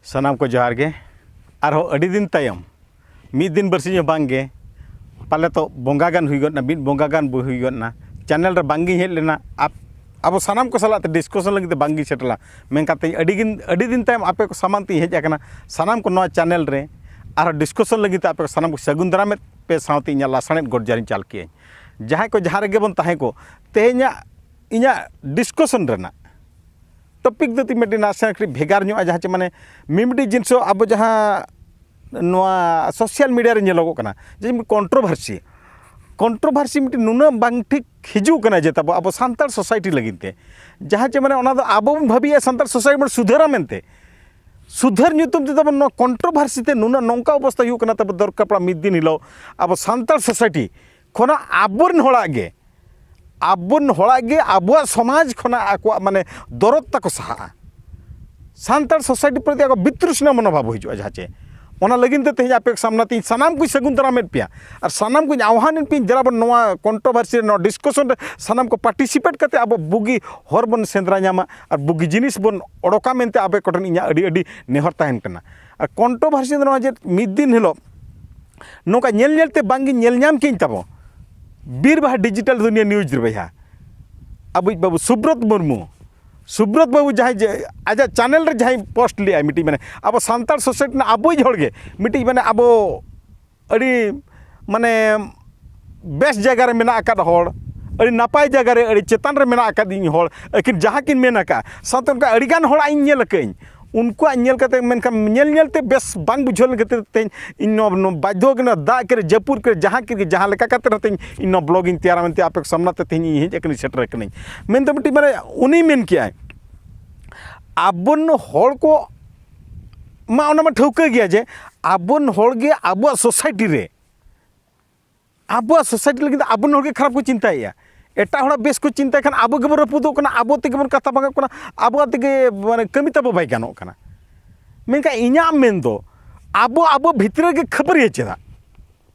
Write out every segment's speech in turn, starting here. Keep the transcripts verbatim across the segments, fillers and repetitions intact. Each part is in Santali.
ᱥᱟᱱᱟᱢ ᱠᱚ ᱡᱚᱦᱟᱨ ᱜᱮ᱾ ᱟᱨᱦᱚᱸ ᱟᱹᱰᱤ ᱫᱤᱱ ᱛᱟᱭᱚᱢ, ᱢᱤᱫ ᱫᱤᱱ ᱵᱟᱨᱥᱤᱧ ᱦᱚᱸ ᱵᱟᱝ ᱜᱮ, ᱯᱟᱞᱮ ᱛᱚ ᱵᱚᱸᱜᱟ ᱜᱟᱱ ᱦᱩᱭ ᱜᱚᱫ ᱮᱱᱟ, ᱢᱤᱫ ᱵᱚᱸᱜᱟ ᱜᱟᱱ ᱵᱚ ᱦᱩᱭ ᱜᱚᱫ ᱮᱱᱟ, ᱪᱮᱱᱮᱞ ᱨᱮ ᱵᱟᱝ ᱜᱤᱧ ᱦᱮᱡ ᱞᱮᱱᱟ᱾ ᱟᱯ- ᱟᱵᱚ ᱥᱟᱱᱟᱢ ᱠᱚ ᱥᱟᱞᱟᱜ ᱛᱮ ᱰᱤᱥᱠᱟᱥᱚᱱ ᱞᱟᱹᱜᱤᱫ ᱛᱮ ᱵᱟᱝ ᱜᱤᱧ ᱥᱮᱴᱮᱨ ᱞᱮᱱᱟ᱾ ᱢᱮᱱ ᱠᱟᱛᱮ ᱟᱹᱰᱤ ᱫᱤᱱ, ᱟᱹᱰᱤ ᱫᱤᱱ ᱛᱟᱭᱚᱢ ᱟᱯᱮ ᱠᱚ ᱥᱟᱢᱟᱝ ᱛᱮᱧ ᱦᱮᱡ ᱟᱠᱟᱱᱟ᱾ ᱥᱟᱱᱟᱢ ᱠᱚ ᱱᱚᱣᱟ ᱪᱮᱱᱮᱞ ᱨᱮ ᱟᱨᱦᱚᱸ ᱰᱤᱥᱠᱟᱥᱚᱱ ᱞᱟᱹᱜᱤᱫ ᱛᱮ ᱟᱯᱮ ᱠᱚ ᱥᱟᱱᱟᱢ ᱠᱚ ᱥᱟᱹᱜᱩᱱ ᱫᱟᱨᱟᱢᱮᱫ ᱯᱮ ᱥᱟᱶᱛᱮ ᱤᱧᱟᱹᱜ ᱞᱟᱥᱟᱲᱦᱮᱫ ᱜᱚᱰ ᱡᱚᱦᱟᱨᱤᱧ ᱪᱟᱞ ᱠᱮᱜᱼᱟᱹᱧ᱾ ᱡᱟᱦᱟᱸᱭ ᱠᱚ ᱡᱟᱦᱟᱸ ᱨᱮᱜᱮ ᱵᱚᱱ ᱛᱟᱦᱮᱸ ᱠᱚ, ᱛᱮᱦᱮᱧᱟᱜ ᱤᱧᱟᱹᱜ ᱰᱤᱥᱠᱟᱥᱚᱱ ᱨᱮᱱᱟᱜ ᱴᱚᱯᱤᱠ ᱫᱚ ᱛᱤᱧ ᱢᱤᱫᱴᱤᱡ ᱱᱟᱥᱮ ᱠᱟᱹᱴᱤᱡ ᱵᱷᱮᱜᱟᱨ ᱧᱚᱜᱼᱟ, ᱡᱟᱦᱟᱸ ᱪᱮ ᱢᱟᱱᱮ ᱢᱤᱢᱤᱫᱴᱤᱡ ᱡᱤᱱᱤᱥ ᱟᱵᱚ ᱡᱟᱦᱟᱸ ᱱᱚᱣᱟ ᱥᱳᱥᱟᱞ ᱢᱤᱰᱤᱭᱟ ᱨᱮ ᱧᱮᱞᱚᱜᱚᱜ ᱠᱟᱱᱟ, ᱡᱮ ᱠᱚᱱᱴᱨᱳᱵᱷᱟᱨᱥᱤ, ᱠᱚᱱᱴᱨᱳᱵᱷᱟᱨᱥᱤ ᱢᱤᱫᱴᱤᱡ ᱱᱩᱱᱟᱹᱜ ᱵᱟᱝ ᱴᱷᱤᱠ ᱦᱤᱡᱩᱜ ᱠᱟᱱᱟ ᱡᱮ ᱛᱟᱵᱚ ᱟᱵᱚ ᱥᱟᱱᱛᱟᱲ ᱥᱳᱥᱟᱭᱴᱤ ᱞᱟᱹᱜᱤᱫ ᱛᱮ, ᱡᱟᱦᱟᱸ ᱪᱮ ᱢᱟᱱᱮ ᱚᱱᱟ ᱫᱚ ᱟᱵᱚ ᱵᱚᱱ ᱵᱷᱟᱹᱵᱤᱭᱮᱫᱼᱟ ᱥᱟᱱᱛᱟᱲ ᱥᱳᱥᱟᱭᱴᱤ ᱵᱚᱱ ᱥᱩᱫᱷᱟᱹᱨᱟ ᱢᱮᱱᱛᱮ᱾ ᱥᱩᱫᱷᱟᱹᱨ ᱧᱩᱛᱩᱢ ᱛᱮ ᱛᱟᱵᱚᱱ ᱱᱚᱣᱟ ᱠᱚᱱᱴᱨᱳᱵᱷᱟᱨᱥᱤ ᱛᱮ ᱱᱩᱱᱟᱹᱜ ᱱᱚᱝᱠᱟ ᱚᱵᱚᱥᱛᱟ ᱦᱩᱭᱩᱜ ᱠᱟᱱᱟ, ᱛᱟᱵᱚ ᱫᱚᱨᱠᱟᱨ ᱯᱟᱲᱟᱜ ᱢᱤᱫ ᱫᱤᱱ ᱦᱤᱞᱳᱜ ᱟᱵᱚ ᱥᱟᱱᱛᱟᱲ ᱥᱳᱥᱟᱭᱴᱤ ᱠᱷᱚᱱᱟᱜ ᱟᱵᱚᱨᱮᱱ ᱦᱚᱲᱟᱜ ᱜᱮ, ᱟᱵᱚᱨᱮᱱ ᱦᱚᱲᱟᱜ ᱜᱮ ᱟᱵᱚᱣᱟᱜ ᱥᱚᱢᱟᱡᱽ ᱠᱷᱚᱱᱟᱜ ᱟᱠᱚᱣᱟᱜ ᱢᱟᱱᱮ ᱫᱚᱨᱚᱫ ᱛᱟᱠᱚ ᱥᱟᱦᱟᱜᱼᱟ᱾ ᱥᱟᱱᱛᱟᱲ ᱥᱳᱥᱟᱭᱴᱤ ᱯᱨᱚᱛᱤ ᱟᱠᱚ ᱵᱤᱛᱨᱩᱥᱱᱟ ᱢᱚᱱᱳᱵᱷᱟᱵ ᱦᱤᱡᱩᱜᱼᱟ, ᱡᱟᱦᱟᱸ ᱪᱮ ᱚᱱᱟ ᱞᱟᱹᱜᱤᱫ ᱛᱮ ᱛᱮᱦᱮᱧ ᱟᱯᱮ ᱥᱟᱢᱱᱟ ᱛᱮᱧ ᱥᱟᱱᱟᱢ ᱠᱚᱧ ᱥᱟᱹᱜᱩᱱ ᱫᱟᱨᱟᱢᱮᱫ ᱯᱮᱭᱟ ᱟᱨ ᱥᱟᱱᱟᱢ ᱠᱚᱧ ᱟᱦᱣᱟᱱᱮᱫ ᱯᱮᱭᱟᱧ, ᱫᱮᱞᱟ ᱵᱚᱱ ᱱᱚᱣᱟ ᱠᱚᱱᱴᱨᱳᱵᱷᱟᱨᱥᱤ ᱨᱮ, ᱱᱚᱣᱟ ᱰᱤᱥᱠᱟᱥᱚᱱ ᱨᱮ ᱥᱟᱱᱟᱢ ᱠᱚ ᱯᱟᱨᱴᱤᱥᱤᱯᱮᱴ ᱠᱟᱛᱮ ᱟᱵᱚ ᱵᱩᱜᱤ ᱦᱚᱨ ᱵᱚᱱ ᱥᱮᱸᱫᱽᱨᱟ ᱧᱟᱢᱟ ᱟᱨ ᱵᱩᱜᱤ ᱡᱤᱱᱤᱥ ᱵᱚᱱ ᱚᱰᱚᱠᱟ ᱢᱮᱱᱛᱮ ᱟᱯᱮ ᱠᱚᱴᱷᱮᱱ ᱤᱧᱟᱹᱜ ᱟᱹᱰᱤ ᱟᱹᱰᱤ ᱱᱮᱦᱚᱨ ᱛᱟᱦᱮᱱ ᱠᱟᱱᱟ᱾ ᱟᱨ ᱠᱚᱱᱴᱨᱳᱵᱷᱟᱨᱥᱤ ᱫᱚ ᱱᱚᱣᱟ ᱡᱮ ᱢᱤᱫ ᱫᱤᱱ ᱦᱤᱞᱳᱜ ᱱᱚᱝᱠᱟ ᱧᱮᱞ ᱧᱮᱞ ᱛᱮ ᱵᱟᱝ ᱜᱤᱧ ᱧᱮᱞ ᱧᱟᱢ ᱠᱮᱜᱼᱟᱹᱧ ᱛᱟᱵᱚ ᱵᱤᱨ ᱵᱟᱦᱟ ᱰᱤᱡᱤᱴᱟᱞ ᱫᱩᱱᱤᱭᱟᱹ ᱱᱤᱭᱩᱡᱽ ᱨᱮ ᱵᱚᱭᱦᱟ, ᱟᱵᱚᱭᱤᱡ ᱵᱟᱹᱵᱩ ᱥᱩᱵᱨᱚᱛ ᱢᱩᱨᱢᱩ, ᱥᱩᱵᱨᱚᱛ ᱵᱟᱹᱵᱩ ᱡᱟᱦᱟᱸᱭ ᱡᱮ ᱟᱡᱟᱜ ᱪᱮᱱᱮᱞ ᱨᱮ ᱡᱟᱦᱟᱸᱭ ᱯᱳᱥᱴ ᱞᱮᱜᱼᱟᱭ ᱢᱤᱫᱴᱤᱡ, ᱢᱟᱱᱮ ᱟᱵᱚ ᱥᱟᱱᱛᱟᱲ ᱥᱳᱥᱟᱭᱴᱤ ᱨᱮᱱᱟᱜ ᱟᱵᱚᱭᱤᱡ ᱦᱚᱲ ᱜᱮ ᱢᱤᱫᱴᱤᱡ, ᱢᱟᱱᱮ ᱟᱵᱚ ᱟᱹᱰᱤ ᱢᱟᱱᱮ ᱵᱮᱥ ᱡᱟᱭᱜᱟ ᱨᱮ ᱢᱮᱱᱟᱜ ᱟᱠᱟᱫ ᱦᱚᱲ, ᱟᱹᱰᱤ ᱱᱟᱯᱟᱭ ᱡᱟᱭᱜᱟ ᱨᱮ, ᱟᱹᱰᱤ ᱪᱮᱛᱟᱱ ᱨᱮ ᱢᱮᱱᱟᱜ ᱟᱠᱟᱫᱤᱧ ᱦᱚᱲ, ᱟᱹᱠᱤᱱ ᱡᱟᱦᱟᱸ ᱠᱤᱱ ᱢᱮᱱ ᱟᱠᱟᱫᱼᱟ, ᱥᱟᱶᱛᱮ ᱚᱱᱠᱟ ᱟᱹᱰᱤᱜᱟᱱ ᱦᱚᱲᱟᱜ ᱤᱧ ᱧᱮᱞ ᱟᱠᱟᱫᱟᱹᱧ, ᱩᱱᱠᱩᱣᱟᱜ ᱧᱮᱞ ᱠᱟᱛᱮ, ᱢᱮᱱᱠᱷᱟᱱ ᱧᱮᱞ ᱧᱮᱞ ᱛᱮ ᱵᱮᱥ ᱵᱟᱝ ᱵᱩᱡᱷᱟᱹᱣ ᱞᱮᱱ ᱠᱷᱟᱹᱛᱤᱨ ᱛᱮ ᱤᱧ ᱱᱚᱣᱟ, ᱱᱚᱣᱟ ᱵᱟᱫᱽᱫᱷᱚ ᱠᱟᱱᱟ, ᱫᱟᱜ ᱠᱮᱫ ᱡᱟᱹᱯᱩᱫ ᱠᱮᱫ ᱡᱟᱦᱟᱸ ᱠᱮᱫ ᱜᱮ, ᱡᱟᱦᱟᱸ ᱞᱮᱠᱟ ᱠᱟᱛᱮ ᱨᱮᱦᱚᱸ ᱤᱧ ᱱᱚᱣᱟ ᱵᱞᱚᱜ ᱤᱧ ᱛᱮᱭᱟᱨᱟ ᱢᱮᱱᱛᱮ ᱟᱯᱮ ᱠᱚ ᱥᱟᱢᱱᱟ ᱛᱮ ᱛᱮᱦᱮᱧ ᱤᱧ ᱦᱮᱡ ᱟᱠᱟᱱᱟᱧ, ᱥᱮᱴᱮᱨ ᱟᱠᱟᱱᱟᱹᱧ᱾ ᱢᱮᱱᱫᱚ ᱢᱤᱫᱴᱤᱡ ᱢᱟᱱᱮ ᱩᱱᱤ ᱢᱮᱱ ᱠᱮᱜᱼᱟᱭ, ᱟᱵᱚᱨᱮᱱ ᱦᱚᱲ ᱠᱚ ᱢᱟ ᱚᱱᱟ ᱢᱟ ᱴᱷᱟᱹᱣᱠᱟᱹ ᱜᱮᱭᱟ ᱡᱮ ᱟᱵᱚᱨᱮᱱ ᱦᱚᱲ ᱜᱮ ᱟᱵᱚᱣᱟᱜ ᱥᱳᱥᱟᱭᱴᱤ ᱨᱮ, ᱟᱵᱚᱣᱟᱜ ᱥᱳᱥᱟᱭᱴᱤ ᱞᱟᱹᱜᱤᱫ ᱫᱚ ᱟᱵᱚᱨᱮᱱ ᱦᱚᱲ ᱜᱮ ᱠᱷᱟᱨᱟᱯ ᱠᱚ ᱪᱤᱱᱛᱟᱹᱭᱮᱫᱼᱟ᱾ ᱮᱴᱟᱜ ᱦᱚᱲᱟᱜ ᱵᱮᱥ ᱠᱚ ᱪᱤᱱᱛᱟᱹᱭ ᱠᱷᱟᱱ ᱟᱵᱚ ᱜᱮᱵᱚᱱ ᱨᱟᱹᱯᱩᱫᱚᱜ ᱠᱟᱱᱟ, ᱟᱵᱚ ᱛᱮᱜᱮ ᱵᱚᱱ ᱠᱟᱛᱷᱟ ᱵᱷᱟᱜᱟᱜ ᱠᱟᱱᱟ, ᱟᱵᱚᱣᱟᱜ ᱛᱮᱜᱮ ᱢᱟᱱᱮ ᱠᱟᱹᱢᱤ ᱛᱟᱵᱚ ᱵᱟᱭ ᱜᱟᱱᱚᱜ ᱠᱟᱱᱟ᱾ ᱢᱮᱱᱠᱷᱟᱱ ᱤᱧᱟᱹᱜ ᱢᱮᱱ ᱫᱚ ᱟᱵᱚ, ᱟᱵᱚ ᱵᱷᱤᱛᱨᱤ ᱨᱮᱜᱮ ᱠᱷᱟᱹᱯᱟᱹᱨᱤᱭᱟᱹ ᱪᱮᱫᱟᱜ?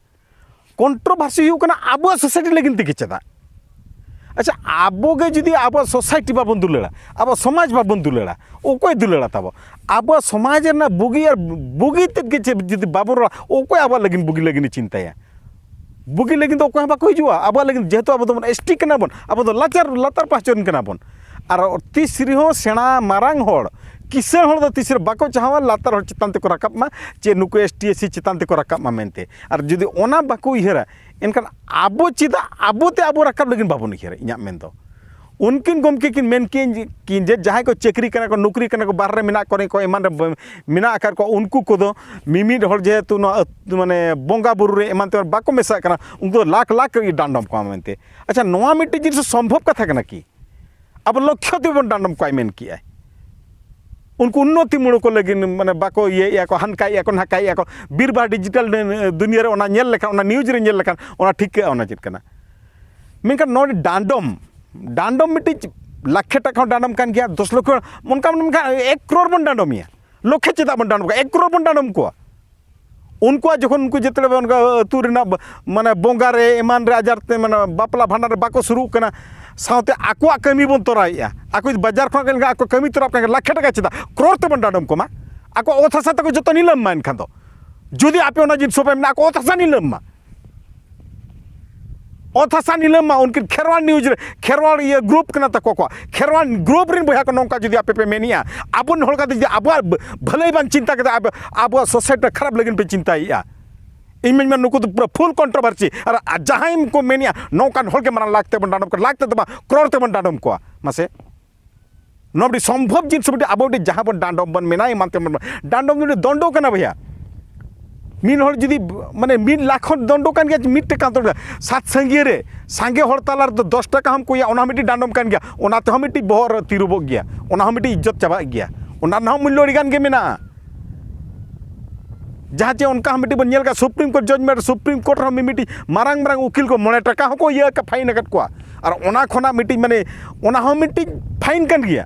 ᱠᱚᱱᱴᱨᱳᱵᱷᱟᱨᱥᱤ ᱦᱩᱭᱩᱜ ᱠᱟᱱᱟ ᱟᱵᱚᱣᱟᱜ ᱥᱳᱥᱟᱭᱴᱤ ᱞᱟᱹᱜᱤᱫ ᱛᱮᱜᱮ ᱪᱮᱫᱟᱜ? ᱟᱪᱪᱷᱟ, ᱟᱵᱚ ᱜᱮ ᱡᱩᱫᱤ ᱟᱵᱚᱣᱟᱜ ᱥᱳᱥᱟᱭᱴᱤ ᱵᱟᱵᱚᱱ ᱫᱩᱞᱟᱹᱲᱟ, ᱟᱵᱚᱣᱟᱜ ᱥᱚᱢᱟᱡᱽ ᱵᱟᱵᱚᱱ ᱫᱩᱞᱟᱹᱲᱟ, ᱚᱠᱚᱭ ᱫᱩᱞᱟᱹᱲᱟ ᱛᱟᱵᱚ? ᱟᱵᱚᱣᱟᱜ ᱥᱚᱢᱟᱡᱽ ᱨᱮᱱᱟᱜ ᱵᱩᱜᱤ ᱟᱨ ᱵᱩᱜᱤ ᱛᱮᱫ ᱜᱮ ᱪᱮᱫ ᱡᱩᱫᱤ ᱵᱟᱵᱚᱱ ᱨᱚᱲᱟ, ᱚᱠᱚᱭ ᱟᱵᱚᱣᱟᱜ ᱞᱟᱹᱜᱤᱫ ᱵᱩᱜᱤ ᱞᱟᱹᱜᱤᱫ ᱮ ᱪᱤᱱᱛᱟᱹᱭᱟ? ᱵᱩᱜᱤ ᱞᱟᱹᱜᱤᱫ ᱫᱚ ᱚᱠᱚᱭ ᱦᱚᱸ ᱵᱟᱠᱚ ᱦᱤᱡᱩᱜᱼᱟ ᱟᱵᱚᱣᱟᱜ ᱞᱟᱹᱜᱤᱫ, ᱡᱮᱦᱮᱛᱩ ᱟᱵᱚ ᱫᱚᱵᱚᱱ ᱮᱥ ᱴᱤ ᱠᱟᱱᱟ ᱵᱚᱱ, ᱟᱵᱚ ᱫᱚ ᱞᱟᱪᱟᱨ, ᱞᱟᱛᱟᱨ ᱯᱟᱦᱪᱚᱱ ᱠᱟᱱᱟ ᱵᱚᱱ᱾ ᱟᱨ ᱛᱤᱥ ᱨᱮᱦᱚᱸ ᱥᱮᱬᱟ ᱢᱟᱨᱟᱝ ᱦᱚᱲ, ᱠᱤᱥᱟᱹᱬ ᱦᱚᱲ ᱫᱚ ᱛᱤᱥ ᱨᱮ ᱵᱟᱠᱚ ᱪᱟᱦᱟᱣᱟ ᱞᱟᱛᱟᱨ ᱦᱚᱲ ᱪᱮᱛᱟᱱ ᱛᱮᱠᱚ ᱨᱟᱠᱟᱵ ᱢᱟ, ᱪᱮ ᱱᱩᱠᱩ ᱮᱥ ᱴᱤ ᱮᱥ ᱥᱤ ᱪᱮᱛᱟᱱ ᱛᱮᱠᱚ ᱨᱟᱠᱟᱵ ᱢᱟ ᱢᱮᱱᱛᱮ᱾ ᱟᱨ ᱡᱩᱫᱤ ᱚᱱᱟ ᱵᱟᱠᱚ ᱩᱭᱦᱟᱹᱨᱟ, ᱮᱱᱠᱷᱟᱱ ᱟᱵᱚ ᱪᱮᱫᱟᱜ ᱟᱵᱚᱛᱮ ᱟᱵᱚ ᱨᱟᱠᱟᱵ ᱞᱟᱹᱜᱤᱫ ᱵᱟᱵᱚᱱ ᱩᱭᱦᱟᱹᱨᱟ? ᱤᱧᱟᱹᱜ ᱢᱮᱱ ᱫᱚ, ᱩᱱᱠᱤᱱ ᱜᱚᱢᱠᱮ ᱠᱤᱱ ᱢᱮᱱ ᱠᱤᱱ ᱠᱤᱱ ᱡᱮ ᱡᱟᱦᱟᱸᱭ ᱠᱚ ᱪᱟᱹᱠᱨᱤ ᱠᱟᱱᱟ ᱠᱚ, ᱱᱚᱠᱨᱤ ᱠᱟᱱᱟ ᱠᱚ, ᱵᱟᱦᱨᱮ ᱨᱮ ᱢᱮᱱᱟᱜ ᱠᱚ, ᱠᱚ ᱮᱢᱟᱱ ᱨᱮ ᱢᱮᱱᱟᱜ ᱟᱠᱟᱫ ᱠᱚᱣᱟ, ᱩᱱᱠᱩ ᱠᱚᱫᱚ ᱢᱤᱢᱤᱫ ᱦᱚᱲ ᱡᱮᱦᱮᱛᱩ ᱱᱚᱣᱟ ᱟᱹᱛ-, ᱢᱟᱱᱮ ᱵᱚᱸᱜᱟ ᱵᱩᱨᱩ ᱨᱮ ᱮᱢᱟᱱ ᱛᱮᱢᱟᱱ ᱵᱟᱠᱚ ᱢᱮᱥᱟᱜ ᱠᱟᱱᱟ, ᱩᱱᱠᱩ ᱫᱚ ᱞᱟᱠᱷ ᱞᱟᱠᱷ ᱰᱟᱸᱰᱚᱢ ᱠᱚᱣᱟ ᱢᱮᱱᱛᱮ᱾ ᱟᱪᱪᱷᱟ, ᱱᱚᱣᱟ ᱢᱤᱫᱴᱤᱡ ᱡᱤᱱᱤᱥ ᱥᱚᱢᱵᱷᱚᱵ ᱠᱟᱛᱷᱟ ᱠᱟᱱᱟ ᱠᱤ? ᱟᱵᱚ ᱞᱚᱠᱠᱷᱚ ᱛᱮᱵᱚᱱ ᱰᱟᱸᱰᱚᱢ ᱠᱚᱣᱟᱭ ᱢᱮᱱ ᱠᱮᱜᱼᱟᱭ᱾ ᱩᱱᱠᱩ ᱩᱱᱱᱚᱛᱤ ᱢᱩᱲᱩ ᱠᱚ ᱞᱟᱹᱜᱤᱫ ᱢᱟᱱᱮ ᱵᱟᱠᱚ ᱤᱭᱟᱹᱭᱮᱫᱼᱟ ᱠᱚ, ᱦᱟᱱᱠᱟᱭᱮᱫᱼᱟ ᱠᱚ, ᱱᱟᱠᱟᱭᱮᱫᱼᱟ ᱠᱚ᱾ ᱵᱤᱨᱵᱟᱦᱟ ᱰᱤᱡᱤᱴᱟᱞ ᱫᱩᱱᱤᱭᱟᱹ ᱨᱮ ᱚᱱᱟ ᱧᱮᱞ ᱞᱮᱠᱷᱟᱱ, ᱚᱱᱟ ᱱᱤᱭᱩᱡᱽ ᱨᱮ ᱧᱮᱞ ᱞᱮᱠᱷᱟᱱ ᱚᱱᱟ ᱴᱷᱤᱠᱟᱹᱜᱼᱟ ᱚᱱᱟ ᱪᱮᱫ ᱠᱟᱱᱟ᱾ ᱢᱮᱱᱠᱷᱟᱱ ᱱᱚᱰᱮ ᱰᱟᱸᱰᱚᱢ, ᱰᱟᱸᱰᱚᱢ ᱢᱤᱫᱴᱤᱡ ᱞᱟᱠᱷᱮ ᱴᱟᱠᱟ ᱦᱚᱸ ᱰᱟᱸᱰᱚᱢ ᱠᱟᱱ ᱜᱮᱭᱟ, ᱫᱚᱥ ᱞᱚᱠᱷᱚ, ᱚᱱᱠᱟ ᱢᱮᱱᱠᱷᱟᱱ ᱮᱠ ᱠᱨᱳᱲ ᱵᱚᱱ ᱰᱟᱸᱰᱚᱢᱮᱭᱟ᱾ ᱞᱚᱠᱷᱮ ᱪᱮᱫᱟᱜ ᱵᱚᱱ ᱰᱟᱸᱰᱚᱢ ᱠᱚᱣᱟ? ᱮᱠ ᱠᱨᱳᱲ ᱵᱚᱱ ᱰᱟᱸᱰᱚᱢ ᱠᱚᱣᱟ᱾ ᱩᱱᱠᱩᱣᱟᱜ ᱡᱚᱠᱷᱚᱱ ᱩᱱᱠᱩ ᱡᱮᱛᱮ ᱚᱱᱠᱟ ᱟᱹᱛᱩ ᱨᱮᱱᱟᱜ ᱢᱟᱱᱮ ᱵᱚᱸᱜᱟ ᱨᱮ ᱮᱢᱟᱱ ᱨᱮ ᱟᱡᱟᱨ ᱛᱮ ᱢᱟᱱᱮ ᱵᱟᱯᱞᱟ ᱵᱷᱟᱸᱰᱟᱱ ᱨᱮ ᱵᱟᱠᱚ ᱥᱩᱨᱩᱜ ᱠᱟᱱᱟ, ᱥᱟᱶᱛᱮ ᱟᱠᱚᱣᱟᱜ ᱠᱟᱹᱢᱤ ᱵᱚᱱ ᱛᱚᱨᱟᱣᱮᱫᱼᱟ᱾ ᱟᱠᱚ ᱡᱩᱫᱤ ᱵᱟᱡᱟᱨ ᱠᱷᱚᱱᱟᱜ ᱜᱮ ᱟᱠᱚ ᱠᱟᱹᱢᱤ ᱛᱚᱨᱟᱣ ᱠᱟᱱ ᱞᱟᱠᱷᱮ ᱴᱟᱠᱟ ᱪᱮᱫᱟᱜ ᱠᱨᱳᱲ ᱛᱮᱵᱚᱱ ᱰᱟᱸᱰᱚᱢ ᱠᱚᱢᱟ? ᱟᱠᱚ ᱚᱛ ᱦᱟᱥᱟ ᱛᱟᱠᱚ ᱡᱚᱛᱚ ᱱᱤᱞᱟᱹᱢ ᱢᱟ ᱮᱱᱠᱷᱟᱱ ᱫᱚ᱾ ᱡᱩᱫᱤ ᱟᱯᱮ ᱚᱱᱟ ᱡᱤᱱᱤᱥ ᱯᱮ ᱢᱮᱱᱟ, ᱟᱠᱚ ᱚᱛ ᱦᱟᱥᱟ ᱱᱤᱞᱟᱹᱢ ᱢᱟ᱾ ᱚᱛ ᱦᱟᱥᱟ ᱱᱤᱞᱟᱹᱢ ᱢᱟ, ᱩᱱᱠᱤᱱ ᱠᱷᱮᱨᱣᱟᱞ ᱱᱤᱭᱩᱡᱽ ᱨᱮ, ᱠᱷᱮᱨᱣᱟᱞ ᱤᱭᱟᱹ ᱜᱨᱩᱯ ᱠᱟᱱᱟ ᱛᱟᱠᱚ ᱠᱚᱣᱟ, ᱠᱷᱮᱨᱣᱟᱞ ᱜᱨᱩᱯ ᱨᱮᱱ ᱵᱚᱭᱦᱟ ᱠᱚ ᱱᱚᱝᱠᱟ ᱡᱩᱫᱤ ᱟᱯᱮ ᱯᱮ ᱢᱮᱱᱮᱜᱼᱟ, ᱟᱵᱚ ᱨᱮᱱ ᱦᱚᱲ ᱠᱟᱛᱮ ᱡᱩᱫᱤ ᱟᱵᱚᱣᱟᱜ ᱵᱷᱟᱹᱞᱟᱹᱭ ᱵᱟᱝ ᱪᱤᱱᱛᱟ ᱠᱟᱛᱮ ᱟᱵᱚ, ᱟᱵᱚᱣᱟᱜ ᱥᱳᱥᱟᱭᱴᱤ ᱠᱷᱟᱨᱟᱯ ᱞᱟᱹᱜᱤᱫ ᱯᱮ ᱪᱤᱱᱛᱟᱭᱮᱜᱼᱟ, ᱤᱧ ᱢᱟᱧ ᱢᱮᱱ ᱱᱩᱠᱩ ᱫᱚ ᱯᱩᱨᱟᱹ ᱯᱷᱩᱞ ᱠᱚᱱᱴᱨᱳᱵᱷᱟᱨᱥᱤ᱾ ᱟᱨ ᱡᱟᱦᱟᱸᱭ ᱠᱚ ᱢᱮᱱᱮᱜᱼᱟ ᱱᱚᱝᱠᱟᱱ ᱦᱚᱲ ᱜᱮ ᱢᱟᱨᱟᱝ ᱞᱟᱠᱷ ᱛᱮᱵᱚᱱ ᱰᱟᱸᱰᱚᱢ ᱠᱚᱣᱟ, ᱞᱟᱠᱷ ᱛᱮᱫᱚ ᱵᱟᱝ, ᱠᱨᱳᱲ ᱛᱮᱵᱚᱱ ᱰᱟᱸᱰᱚᱢ ᱠᱚᱣᱟ᱾ ᱢᱟᱥᱮ, ᱱᱚᱣᱟ ᱢᱤᱫᱴᱤᱡ ᱥᱚᱢᱵᱷᱚᱵ ᱡᱤᱱᱤᱥ, ᱢᱤᱫᱴᱤᱡ ᱟᱵᱚ ᱢᱤᱫᱴᱤᱡ ᱡᱟᱦᱟᱸ ᱵᱚᱱ ᱰᱟᱸᱰᱚᱢ ᱵᱚᱱ ᱢᱮᱱᱟ, ᱮᱢᱟᱱ ᱛᱮᱢᱟᱱ ᱵᱚᱱ ᱰᱟᱸᱰᱚᱢ ᱫᱚ ᱢᱤᱫᱴᱤᱡ ᱫᱚᱱᱰᱚ ᱠᱟᱱᱟ ᱵᱚᱭᱦᱟ᱾ ᱢᱤᱫ ᱦᱚᱲ ᱡᱩᱫᱤ ᱢᱟᱱᱮ ᱢᱤᱫ ᱞᱟᱠᱷ ᱦᱚᱸ ᱫᱚᱱᱰᱚ ᱠᱟᱱ ᱜᱮᱭᱟ, ᱢᱤᱫ ᱴᱟᱠᱟ ᱫᱚᱱᱰᱚ, ᱥᱟᱛ ᱥᱟᱺᱜᱤᱧ ᱨᱮ ᱥᱟᱸᱜᱮ ᱦᱚᱲ ᱛᱟᱞᱟ ᱨᱮᱫᱚ ᱫᱚᱥ ᱴᱟᱠᱟ ᱦᱚᱸᱢ ᱠᱚᱭᱟ, ᱚᱱᱟ ᱦᱚᱸ ᱢᱤᱫᱴᱤᱡ ᱰᱟᱸᱰᱚᱢ ᱠᱟᱱ ᱜᱮᱭᱟ, ᱚᱱᱟ ᱛᱮᱦᱚᱸ ᱢᱤᱫᱴᱤᱡ ᱵᱚᱦᱚᱜ ᱨᱮ ᱛᱤᱨᱩᱵᱚᱜ ᱜᱮᱭᱟ, ᱚᱱᱟ ᱦᱚᱸ ᱢᱤᱫᱴᱤᱡ ᱤᱡᱽᱡᱚᱛ ᱪᱟᱵᱟᱜ ᱜᱮᱭᱟ, ᱚᱱᱟ ᱨᱮᱱᱟᱜ ᱦᱚᱸ ᱢᱩᱞᱞᱚ ᱟᱹᱰᱤ ᱜᱟᱱ ᱜᱮ ᱢᱮᱱᱟᱜᱼᱟ᱾ ᱡᱟᱦᱟᱸ ᱪᱮ ᱚᱱᱠᱟ ᱦᱚᱸ ᱢᱤᱫᱴᱤᱡ ᱵᱚᱱ ᱧᱮᱞ ᱠᱟᱜᱼᱟ, supreme court judgement, supreme court ᱨᱮᱦᱚᱸ ᱢᱤᱢᱤᱫᱴᱤᱡ ᱢᱟᱨᱟᱝ ᱢᱟᱨᱟᱝ ᱩᱠᱤᱞ ᱠᱚ ᱢᱚᱬᱮ ᱴᱟᱠᱟ ᱦᱚᱸᱠᱚ ᱤᱭᱟᱹ ᱟᱠᱟᱫ, ᱯᱷᱟᱭᱤᱱ ᱟᱠᱟᱫ ᱠᱚᱣᱟ᱾ ᱟᱨ ᱚᱱᱟ ᱠᱷᱚᱱᱟᱜ ᱢᱤᱫᱴᱤᱡ ᱢᱟᱱᱮ, ᱚᱱᱟ ᱦᱚᱸ ᱢᱤᱫᱴᱤᱡ ᱯᱷᱟᱭᱤᱱ ᱠᱟᱱ ᱜᱮᱭᱟ᱾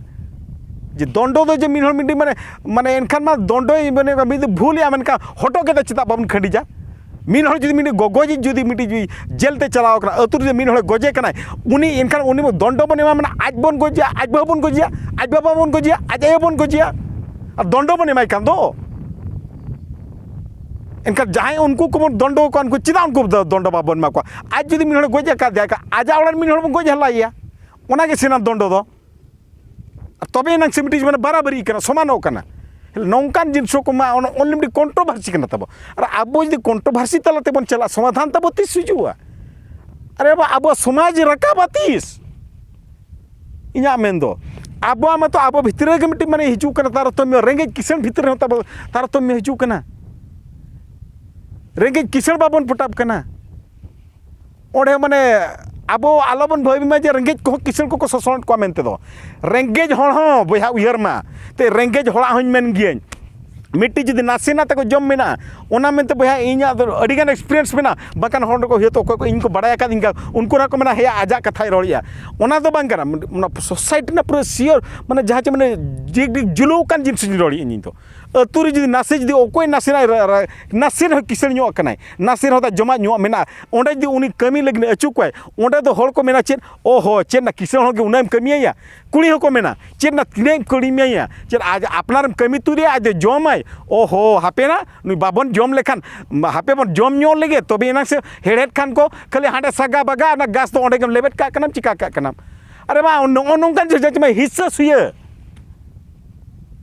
ᱡᱮ ᱫᱚᱱᱰᱚ ᱫᱚ ᱡᱮ ᱢᱤᱫ ᱦᱚᱲ ᱢᱤᱫᱴᱤᱡ ᱢᱟᱱᱮ, ᱢᱟᱱᱮ ᱮᱱᱠᱷᱟᱱ ᱢᱟ ᱫᱚᱱᱰᱚᱭ ᱢᱟᱱᱮ ᱢᱤᱫ ᱫᱚ ᱵᱷᱩᱞᱮᱜᱼᱟ, ᱢᱮᱱᱠᱷᱟᱱ ᱦᱚᱴᱚᱜ ᱜᱮᱫᱟ ᱪᱮᱫᱟᱜ ᱵᱟᱵᱚᱱ ᱠᱷᱟᱹᱰᱤᱡᱟ? ᱢᱤᱫ ᱦᱚᱲ ᱡᱩᱫᱤ ᱢᱤᱫᱴᱤᱡ ᱜᱚᱜᱚᱡᱤᱡ ᱡᱩᱫᱤ ᱢᱤᱫᱴᱤᱡ ᱡᱩᱫᱤ ᱡᱮᱞ ᱛᱮ ᱪᱟᱞᱟᱣ ᱠᱟᱱᱟ, ᱟᱹᱛᱩ ᱨᱮ ᱢᱤᱫ ᱦᱚᱲᱮ ᱜᱚᱡᱮ ᱠᱟᱱᱟᱭ, ᱩᱱᱤ ᱮᱱᱠᱷᱟᱱ ᱩᱱᱤ ᱫᱚᱱᱰᱚ ᱵᱚᱱ ᱮᱢᱟ, ᱢᱟᱱᱮ ᱟᱡ ᱵᱚᱱ ᱜᱚᱡᱮᱭᱟ, ᱟᱡ ᱵᱟᱹᱦᱩ ᱵᱚᱱ ᱜᱚᱡᱮᱭᱟ, ᱟᱡ ᱵᱟᱵᱟ ᱵᱚᱱ ᱜᱚᱡᱮᱭᱟ, ᱟᱡ ᱟᱭᱳ ᱵᱚᱱ ᱜᱚᱡᱮᱭᱟ, ᱟᱨ ᱫᱚᱱᱰᱚ ᱵᱚᱱ ᱮᱢᱟᱭ ᱠᱷᱟᱱ ᱫᱚ᱾ ᱮᱱᱠᱷᱟᱱ ᱡᱟᱦᱟᱸᱭ ᱩᱱᱠᱩ ᱠᱚᱵᱚᱱ ᱫᱚᱱᱰᱚ ᱠᱚᱣᱟ, ᱩᱱᱠᱩ ᱪᱮᱫᱟᱜ ᱩᱱᱠᱩ ᱫᱚ ᱫᱚᱱᱰᱚ ᱵᱟᱵᱚᱱ ᱮᱢᱟ ᱠᱚᱣᱟ? ᱟᱡ ᱡᱩᱫᱤ ᱢᱤᱫ ᱦᱚᱲᱮ ᱜᱚᱡ ᱟᱠᱟᱫᱮᱭᱟ, ᱟᱡᱟᱜ ᱚᱲᱟᱜ ᱨᱮ ᱢᱤᱫ ᱦᱚᱲ ᱵᱚᱱ ᱜᱚᱡ ᱦᱟᱞᱟᱭᱮᱭᱟ, ᱚᱱᱟᱜᱮ ᱥᱮᱱᱟᱜ ᱫᱚᱱᱰᱚ ᱫᱚ᱾ ᱟᱨ ᱛᱚᱵᱮ ᱮᱱᱟᱝ ᱥᱮ ᱢᱤᱫᱴᱤᱡ ᱢᱟᱱᱮ ᱵᱟᱨᱟᱵᱟᱹᱨᱤ ᱠᱟᱱᱟ, ᱥᱚᱢᱟᱱᱚᱜ ᱠᱟᱱᱟ᱾ ᱱᱚᱝᱠᱟᱱ ᱡᱤᱱᱤᱥ ᱠᱚ ᱢᱟ ᱚᱱ-, only ᱢᱤᱫᱴᱤᱡ controversy ᱠᱟᱱᱟ ᱛᱟᱵᱚ᱾ ᱟᱨ ᱟᱵᱚ ᱡᱩᱫᱤ controversy ᱛᱟᱞᱟ ᱛᱮᱵᱚᱱ ᱪᱟᱞᱟᱜᱼᱟ, ᱥᱚᱢᱟᱫᱷᱟᱱ ᱛᱟᱵᱚ ᱛᱤᱥ ᱦᱤᱡᱩᱜᱼᱟ? ᱟᱨᱮ ᱵᱟᱵᱟ, ᱟᱵᱚᱣᱟᱜ ᱥᱚᱢᱟᱡᱽ ᱨᱟᱠᱟᱵᱟ ᱛᱤᱥ? ᱤᱧᱟᱹᱜ ᱢᱮᱱ ᱫᱚ, ᱟᱵᱚᱣᱟᱜ ᱢᱟᱛᱚ ᱟᱵᱚ ᱵᱷᱤᱛᱨᱤ ᱨᱮᱜᱮ ᱢᱤᱫᱴᱤᱡ ᱢᱟᱱᱮ ᱦᱤᱡᱩᱜ ᱠᱟᱱᱟ ᱛᱟᱨᱚᱛᱚᱢᱭᱚ, ᱨᱮᱸᱜᱮᱡ ᱠᱤᱥᱟᱹᱬ ᱵᱷᱤᱛᱨᱤ ᱨᱮᱦᱚᱸ ᱛᱟᱵᱚ ᱛᱟᱨᱚᱛᱚᱢᱭᱚ ᱦᱤᱡᱩᱜ ᱠᱟᱱᱟ᱾ ᱨᱮᱸᱜᱮᱡ ᱠᱤᱥᱟᱹᱬ ᱵᱟᱵᱚᱱ ᱯᱚᱴᱟᱵ ᱠᱟᱱᱟ᱾ ᱚᱸᱰᱮ ᱢᱟᱱᱮ ᱟᱵᱚ ᱟᱞᱚᱵᱚᱱ ᱵᱷᱟᱹᱵᱤ ᱢᱟ ᱡᱮ ᱨᱮᱸᱜᱮᱡ ᱠᱚᱦᱚᱸ ᱠᱤᱥᱟᱹᱬ ᱠᱚᱠᱚ ᱥᱚᱥᱚᱱᱮᱫ ᱠᱚᱣᱟ ᱢᱮᱱᱛᱮ ᱫᱚ᱾ ᱨᱮᱸᱜᱮᱡ ᱦᱚᱲ ᱦᱚᱸ ᱵᱚᱭᱦᱟ ᱩᱭᱦᱟᱹᱨ ᱢᱟ, ᱛᱮ ᱨᱮᱸᱜᱮᱡ ᱦᱚᱲᱟᱜ ᱦᱚᱸᱧ ᱢᱮᱱ ᱜᱤᱭᱟᱹᱧ, ᱢᱤᱫᱴᱤᱡ ᱡᱩᱫᱤ ᱱᱟᱥᱮᱱᱟᱜ ᱛᱟᱠᱚ ᱡᱚᱢ ᱢᱮᱱᱟᱜᱼᱟ, ᱚᱱᱟ ᱢᱮᱱᱛᱮ ᱵᱚᱭᱦᱟ ᱤᱧᱟᱹᱜ ᱫᱚ ᱟᱹᱰᱤᱜᱟᱱ experience ᱢᱮᱱᱟᱜᱼᱟ, ᱵᱟᱝᱠᱷᱟᱱ ᱦᱚᱲ ᱠᱚ ᱦᱚᱭᱛᱳ ᱚᱠᱚᱭ ᱠᱚ ᱤᱧ ᱠᱚ ᱵᱟᱲᱟᱭ ᱟᱠᱟᱫᱤᱧ ᱠᱷᱟᱱ ᱩᱱᱠᱩ ᱨᱮᱦᱚᱸ ᱠᱚ ᱢᱮᱱᱟ, ᱦᱮᱸᱭᱟ ᱟᱡᱟᱜ ᱠᱟᱛᱷᱟᱭ ᱨᱚᱲᱮᱜᱼᱟ᱾ ᱚᱱᱟ ᱫᱚ ᱵᱟᱝ ᱠᱟᱱᱟ, ᱚᱱᱟ society ᱨᱮᱱᱟᱜ ᱯᱩᱨᱟᱹ sure ᱢᱟᱱᱮ ᱡᱟᱦᱟᱸ ᱪᱮ ᱢᱟᱱᱮ ᱡᱤ-, ᱡᱩᱞᱩ ᱟᱠᱟᱱ ᱡᱤᱱᱤᱥ ᱤᱧ ᱨᱚᱲᱮᱜᱼᱟ ᱤᱧ ᱫᱚ᱾ ᱟᱹᱛᱩ ᱨᱮ ᱡᱩᱫᱤ ᱱᱟᱥᱮ ᱡᱩᱫᱤ ᱚᱠᱚᱭ ᱱᱟᱥᱮᱱᱟᱜ ᱨᱟ-, ᱨᱟ-, ᱱᱟᱥᱮ ᱨᱮᱦᱚᱸ ᱠᱤᱥᱟᱹᱬ ᱧᱚᱜ ᱠᱟᱱᱟᱭ, ᱱᱟᱥᱮ ᱨᱮᱦᱚᱸ ᱛᱟᱭ ᱡᱚᱢᱟᱜ ᱧᱩᱣᱟᱜ ᱢᱮᱱᱟᱜᱼᱟ, ᱚᱸᱰᱮ ᱡᱩᱫᱤ ᱩᱱᱤ ᱠᱟᱹᱢᱤ ᱞᱟᱹᱜᱤᱫ ᱮ ᱟᱹᱪᱩ ᱠᱚᱣᱟᱭ, ᱚᱸᱰᱮ ᱫᱚ ᱦᱚᱲ ᱠᱚ ᱢᱮᱱᱟ ᱪᱮᱫ, "ᱚ ᱦᱚ, ᱪᱮᱫ ᱱᱟ ᱠᱤᱥᱟᱹᱬ ᱦᱚᱲ ᱜᱮ ᱩᱱᱟᱹᱜ ᱮᱢ ᱠᱟᱹᱢᱤᱭᱟᱭᱟ?" ᱠᱩᱲᱤ ᱦᱚᱸᱠᱚ ᱢᱮᱱᱟ, "ᱪᱮᱫ ᱱᱟ ᱛᱤᱱᱟᱹᱜ ᱮᱢ ᱠᱟᱹᱢᱤᱭᱟᱭᱟ? ᱪᱮᱫ ᱟᱡ ᱟᱯᱱᱟᱨᱮᱢ ᱠᱟᱹᱢᱤ ᱛᱩᱫᱮᱭᱟ, ᱟᱡ ᱫᱚ ᱡᱚᱢᱟᱭ? ᱚ ᱦᱚ, ᱦᱟᱯᱮ ᱱᱟ, ᱱᱩᱭ ᱵᱟᱵᱚᱱ ᱡᱚᱢ ᱞᱮᱠᱷᱟᱱ, ᱦᱟᱯᱮ ᱵᱚᱱ ᱡᱚᱢ ᱧᱚᱜ ᱞᱮᱜᱮ, ᱛᱚᱵᱮ ᱮᱱᱟᱝ ᱥᱮ ᱦᱮᱲᱦᱮᱫ ᱠᱷᱟᱱ ᱠᱚ ᱠᱷᱟᱹᱞᱤ ᱦᱟᱸᱰᱮ ᱥᱟᱜᱟ ᱵᱟᱜᱟ, ᱚᱱᱟ ᱜᱷᱟᱥ ᱫᱚ ᱚᱸᱰᱮ ᱜᱮᱢ ᱞᱮᱵᱮᱫ ᱠᱟᱜ ᱠᱟᱱᱟᱢ, ᱪᱤᱠᱟ ᱠᱟᱜ ᱠᱟᱱᱟᱢ?" ᱟᱨᱮ ᱵᱟ, ᱱᱚᱜᱼᱚ ᱱᱚᱝᱠᱟᱱ ᱡᱟᱦᱟᱸ ᱪᱮ ᱦᱤᱥᱟᱹ ᱥᱩᱭᱟᱹ᱾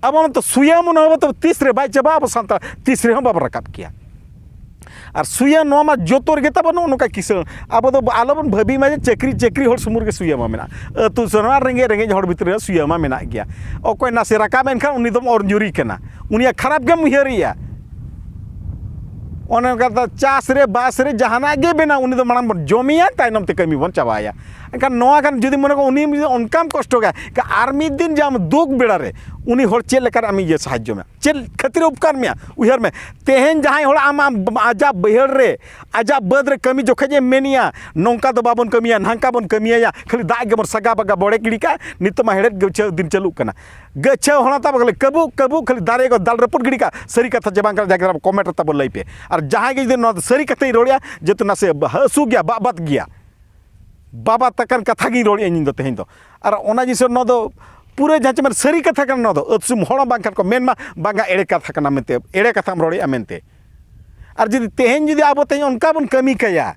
ᱟᱵᱚ ᱢᱟᱛᱚ ᱥᱩᱭᱟᱹ ᱢᱚᱱᱳᱵᱷᱟᱵ ᱛᱤᱥ ᱨᱮ ᱵᱟᱭ ᱪᱟᱵᱟᱜᱼᱟ, ᱟᱵᱚ ᱥᱟᱱᱛᱟᱲ ᱛᱤᱥ ᱨᱮᱦᱚᱸ ᱵᱟᱵᱚ ᱨᱟᱠᱟᱵ ᱠᱮᱭᱟ᱾ ᱟᱨ ᱥᱩᱭᱟᱹ ᱱᱚᱣᱟ ᱢᱟ ᱡᱚᱛᱚ ᱨᱮᱜᱮ ᱛᱟᱵᱚ ᱱᱚᱜᱼᱚ ᱱᱚᱝᱠᱟ ᱠᱤᱥᱟᱹᱬ᱾ ᱟᱵᱚ ᱫᱚ ᱟᱞᱚᱵᱚᱱ ᱵᱷᱟᱹᱵᱤ ᱢᱟ ᱡᱮ ᱪᱟᱹᱠᱨᱤ, ᱪᱟᱹᱠᱨᱤ ᱦᱚᱲ ᱥᱩᱢᱩᱝ ᱨᱮᱜᱮ ᱥᱩᱭᱟᱹ ᱢᱟ ᱢᱮᱱᱟᱜᱼᱟ᱾ ᱟᱹᱛᱩ ᱥᱚᱨᱟ ᱨᱮᱸᱜᱮᱡ, ᱨᱮᱸᱜᱮᱡ ᱦᱚᱲ ᱵᱷᱤᱛᱨᱤ ᱨᱮ ᱥᱩᱭᱟᱹ ᱢᱟ ᱢᱮᱱᱟᱜ ᱜᱮᱭᱟ᱾ ᱚᱠᱚᱭ ᱱᱟᱥᱮ ᱨᱟᱠᱟᱵ ᱮᱱᱠᱷᱟᱱ ᱩᱱᱤ ᱫᱚᱢ ᱚᱨ ᱧᱩᱨᱤ ᱠᱟᱱᱟ, ᱩᱱᱤᱭᱟᱜ ᱠᱷᱟᱨᱟᱯ ᱜᱮᱢ ᱩᱭᱦᱟᱹᱨᱮᱜᱼᱟ᱾ ᱚᱱᱮ ᱚᱱᱠᱟ ᱫᱚ ᱪᱟᱥ ᱨᱮ ᱵᱟᱥ ᱨᱮ ᱡᱟᱦᱟᱱᱟᱜ ᱜᱮ ᱵᱮᱱᱟᱣ, ᱩᱱᱤ ᱫᱚ ᱢᱟᱲᱟᱝ ᱵᱚᱱ ᱡᱚᱢᱮᱭᱟ, ᱛᱟᱭᱱᱚᱢ ᱛᱮ ᱠᱟᱹᱢᱤ ᱵᱚᱱ ᱪᱟᱵᱟᱭᱟ᱾ ᱮᱱᱠᱷᱟᱱ ᱱᱚᱣᱟ ᱠᱷᱟᱱ ᱡᱩᱫᱤ ᱢᱚᱱᱮ ᱠᱚ ᱩᱱᱤ ᱡᱩᱫᱤ ᱚᱱᱠᱟᱢ ᱠᱚᱥᱴᱚ ᱠᱟᱭᱟ, ᱮᱱᱠᱷᱟᱱ ᱟᱨ ᱢᱤᱫ ᱫᱤᱱ ᱡᱮ ᱟᱢ ᱫᱩᱠ ᱵᱮᱲᱟ ᱨᱮ ᱩᱱᱤ ᱦᱚᱲ ᱪᱮᱫ ᱞᱮᱠᱟᱨᱮ ᱟᱢ ᱤᱭᱟᱹ ᱥᱟᱦᱟᱡᱽᱡᱚ ᱢᱮᱭᱟ, ᱪᱮᱫ ᱠᱷᱟᱹᱛᱤᱨ ᱮ ᱩᱯᱠᱟᱨ ᱢᱮᱭᱟ? ᱩᱭᱦᱟᱹᱨ ᱢᱮ, ᱛᱮᱦᱮᱧ ᱡᱟᱦᱟᱸᱭ ᱦᱚᱲ ᱟᱢ, ᱟᱢ ᱟᱡᱟᱜ ᱵᱟᱹᱭᱦᱟᱹᱲ ᱨᱮ, ᱟᱡᱟᱜ ᱵᱟᱹᱫᱽ ᱨᱮ ᱠᱟᱹᱢᱤ ᱡᱚᱠᱷᱮᱡ ᱮ ᱢᱮᱱᱮᱭᱟ, "ᱱᱚᱝᱠᱟ ᱫᱚ ᱵᱟᱵᱚᱱ ᱠᱟᱹᱢᱤᱭᱟ, ᱱᱷᱟᱝᱠᱟ ᱵᱚᱱ ᱠᱟᱹᱢᱤᱭᱟ, ᱠᱷᱟᱹᱞᱤ ᱫᱟᱜ ᱜᱮᱵᱚᱱ ᱥᱟᱜᱟ ᱵᱟᱜᱟ ᱵᱚᱲᱮ ᱜᱤᱰᱤ ᱠᱟᱜᱼᱟ, ᱱᱤᱛᱚᱜ ᱢᱟ ᱦᱮᱲᱦᱮᱫ ᱜᱮ ᱪᱟᱹ-, ᱫᱤᱱ ᱪᱟᱹᱞᱩᱜ ᱠᱟᱱᱟ᱾" ᱜᱟᱹᱪᱷᱟᱹᱣ ᱦᱚᱲ ᱛᱟᱵᱚ ᱠᱷᱟᱹᱞᱤ ᱠᱟᱹᱵᱩ ᱠᱟᱹᱵᱩ ᱠᱷᱟᱹᱞᱤ ᱫᱟᱨᱮ ᱠᱚ ᱫᱟᱞ ᱨᱟᱹᱯᱩᱫ ᱜᱤᱰᱤ ᱠᱟᱜ, ᱥᱟᱹᱨᱤ ᱠᱟᱛᱷᱟ ᱪᱮ ᱵᱟᱝ ᱠᱟᱱᱟ, ᱡᱟᱜᱮ ᱠᱚᱢᱮᱱᱴ ᱨᱮ ᱛᱟᱵᱚ ᱞᱟᱹᱭ ᱯᱮ᱾ ᱟᱨ ᱡᱟᱦᱟᱸᱭ ᱜᱮ ᱡᱩᱫᱤ ᱱᱚᱣᱟ ᱫᱚ ᱥᱟᱹᱨᱤ ᱠᱟᱛᱷᱟᱧ ᱨᱚᱲᱮᱜᱼᱟ, ᱡᱮᱦᱮᱛᱩ ᱱᱟᱥᱮ ᱦᱟᱹᱥᱩ ᱜᱮᱭᱟ, ᱵᱟᱵᱟᱫ ᱜᱮᱭᱟ, ᱵᱟᱵᱟᱫ ᱟᱠᱟᱱ ᱠᱟᱛᱷᱟ ᱜᱤᱧ ᱨᱚᱲᱮᱜᱼᱟ ᱤᱧ ᱫᱚ ᱛᱮᱦᱮᱧ ᱫᱚ᱾ ᱟᱨ ᱚᱱᱟ ᱡᱤᱱᱤᱥ ᱱᱚᱣᱟ ᱫᱚ ᱯᱩᱨᱟᱹ ᱡᱟᱦᱟᱸ ᱪᱮ ᱢᱮᱱ ᱥᱟᱹᱨᱤ ᱠᱟᱛᱷᱟ ᱠᱟᱱᱟ, ᱱᱚᱣᱟ ᱫᱚ ᱟᱹᱛᱥᱩᱢ ᱦᱚᱲ ᱵᱟᱝᱠᱷᱟᱱ ᱠᱚ ᱢᱮᱱ ᱢᱟ, "ᱵᱟᱝᱟ, ᱮᱲᱮ ᱠᱟᱛᱷᱟ ᱠᱟᱱᱟ ᱢᱮᱱᱛᱮ, ᱮᱲᱮ ᱠᱟᱛᱷᱟᱢ ᱨᱚᱲᱮᱜᱼᱟ" ᱢᱮᱱᱛᱮ᱾ ᱟᱨ ᱡᱩᱫᱤ ᱛᱮᱦᱮᱧ ᱡᱩᱫᱤ ᱟᱵᱚ ᱛᱮᱦᱮᱧ ᱚᱱᱠᱟ ᱵᱚᱱ ᱠᱟᱹᱢᱤ ᱠᱟᱭᱟ,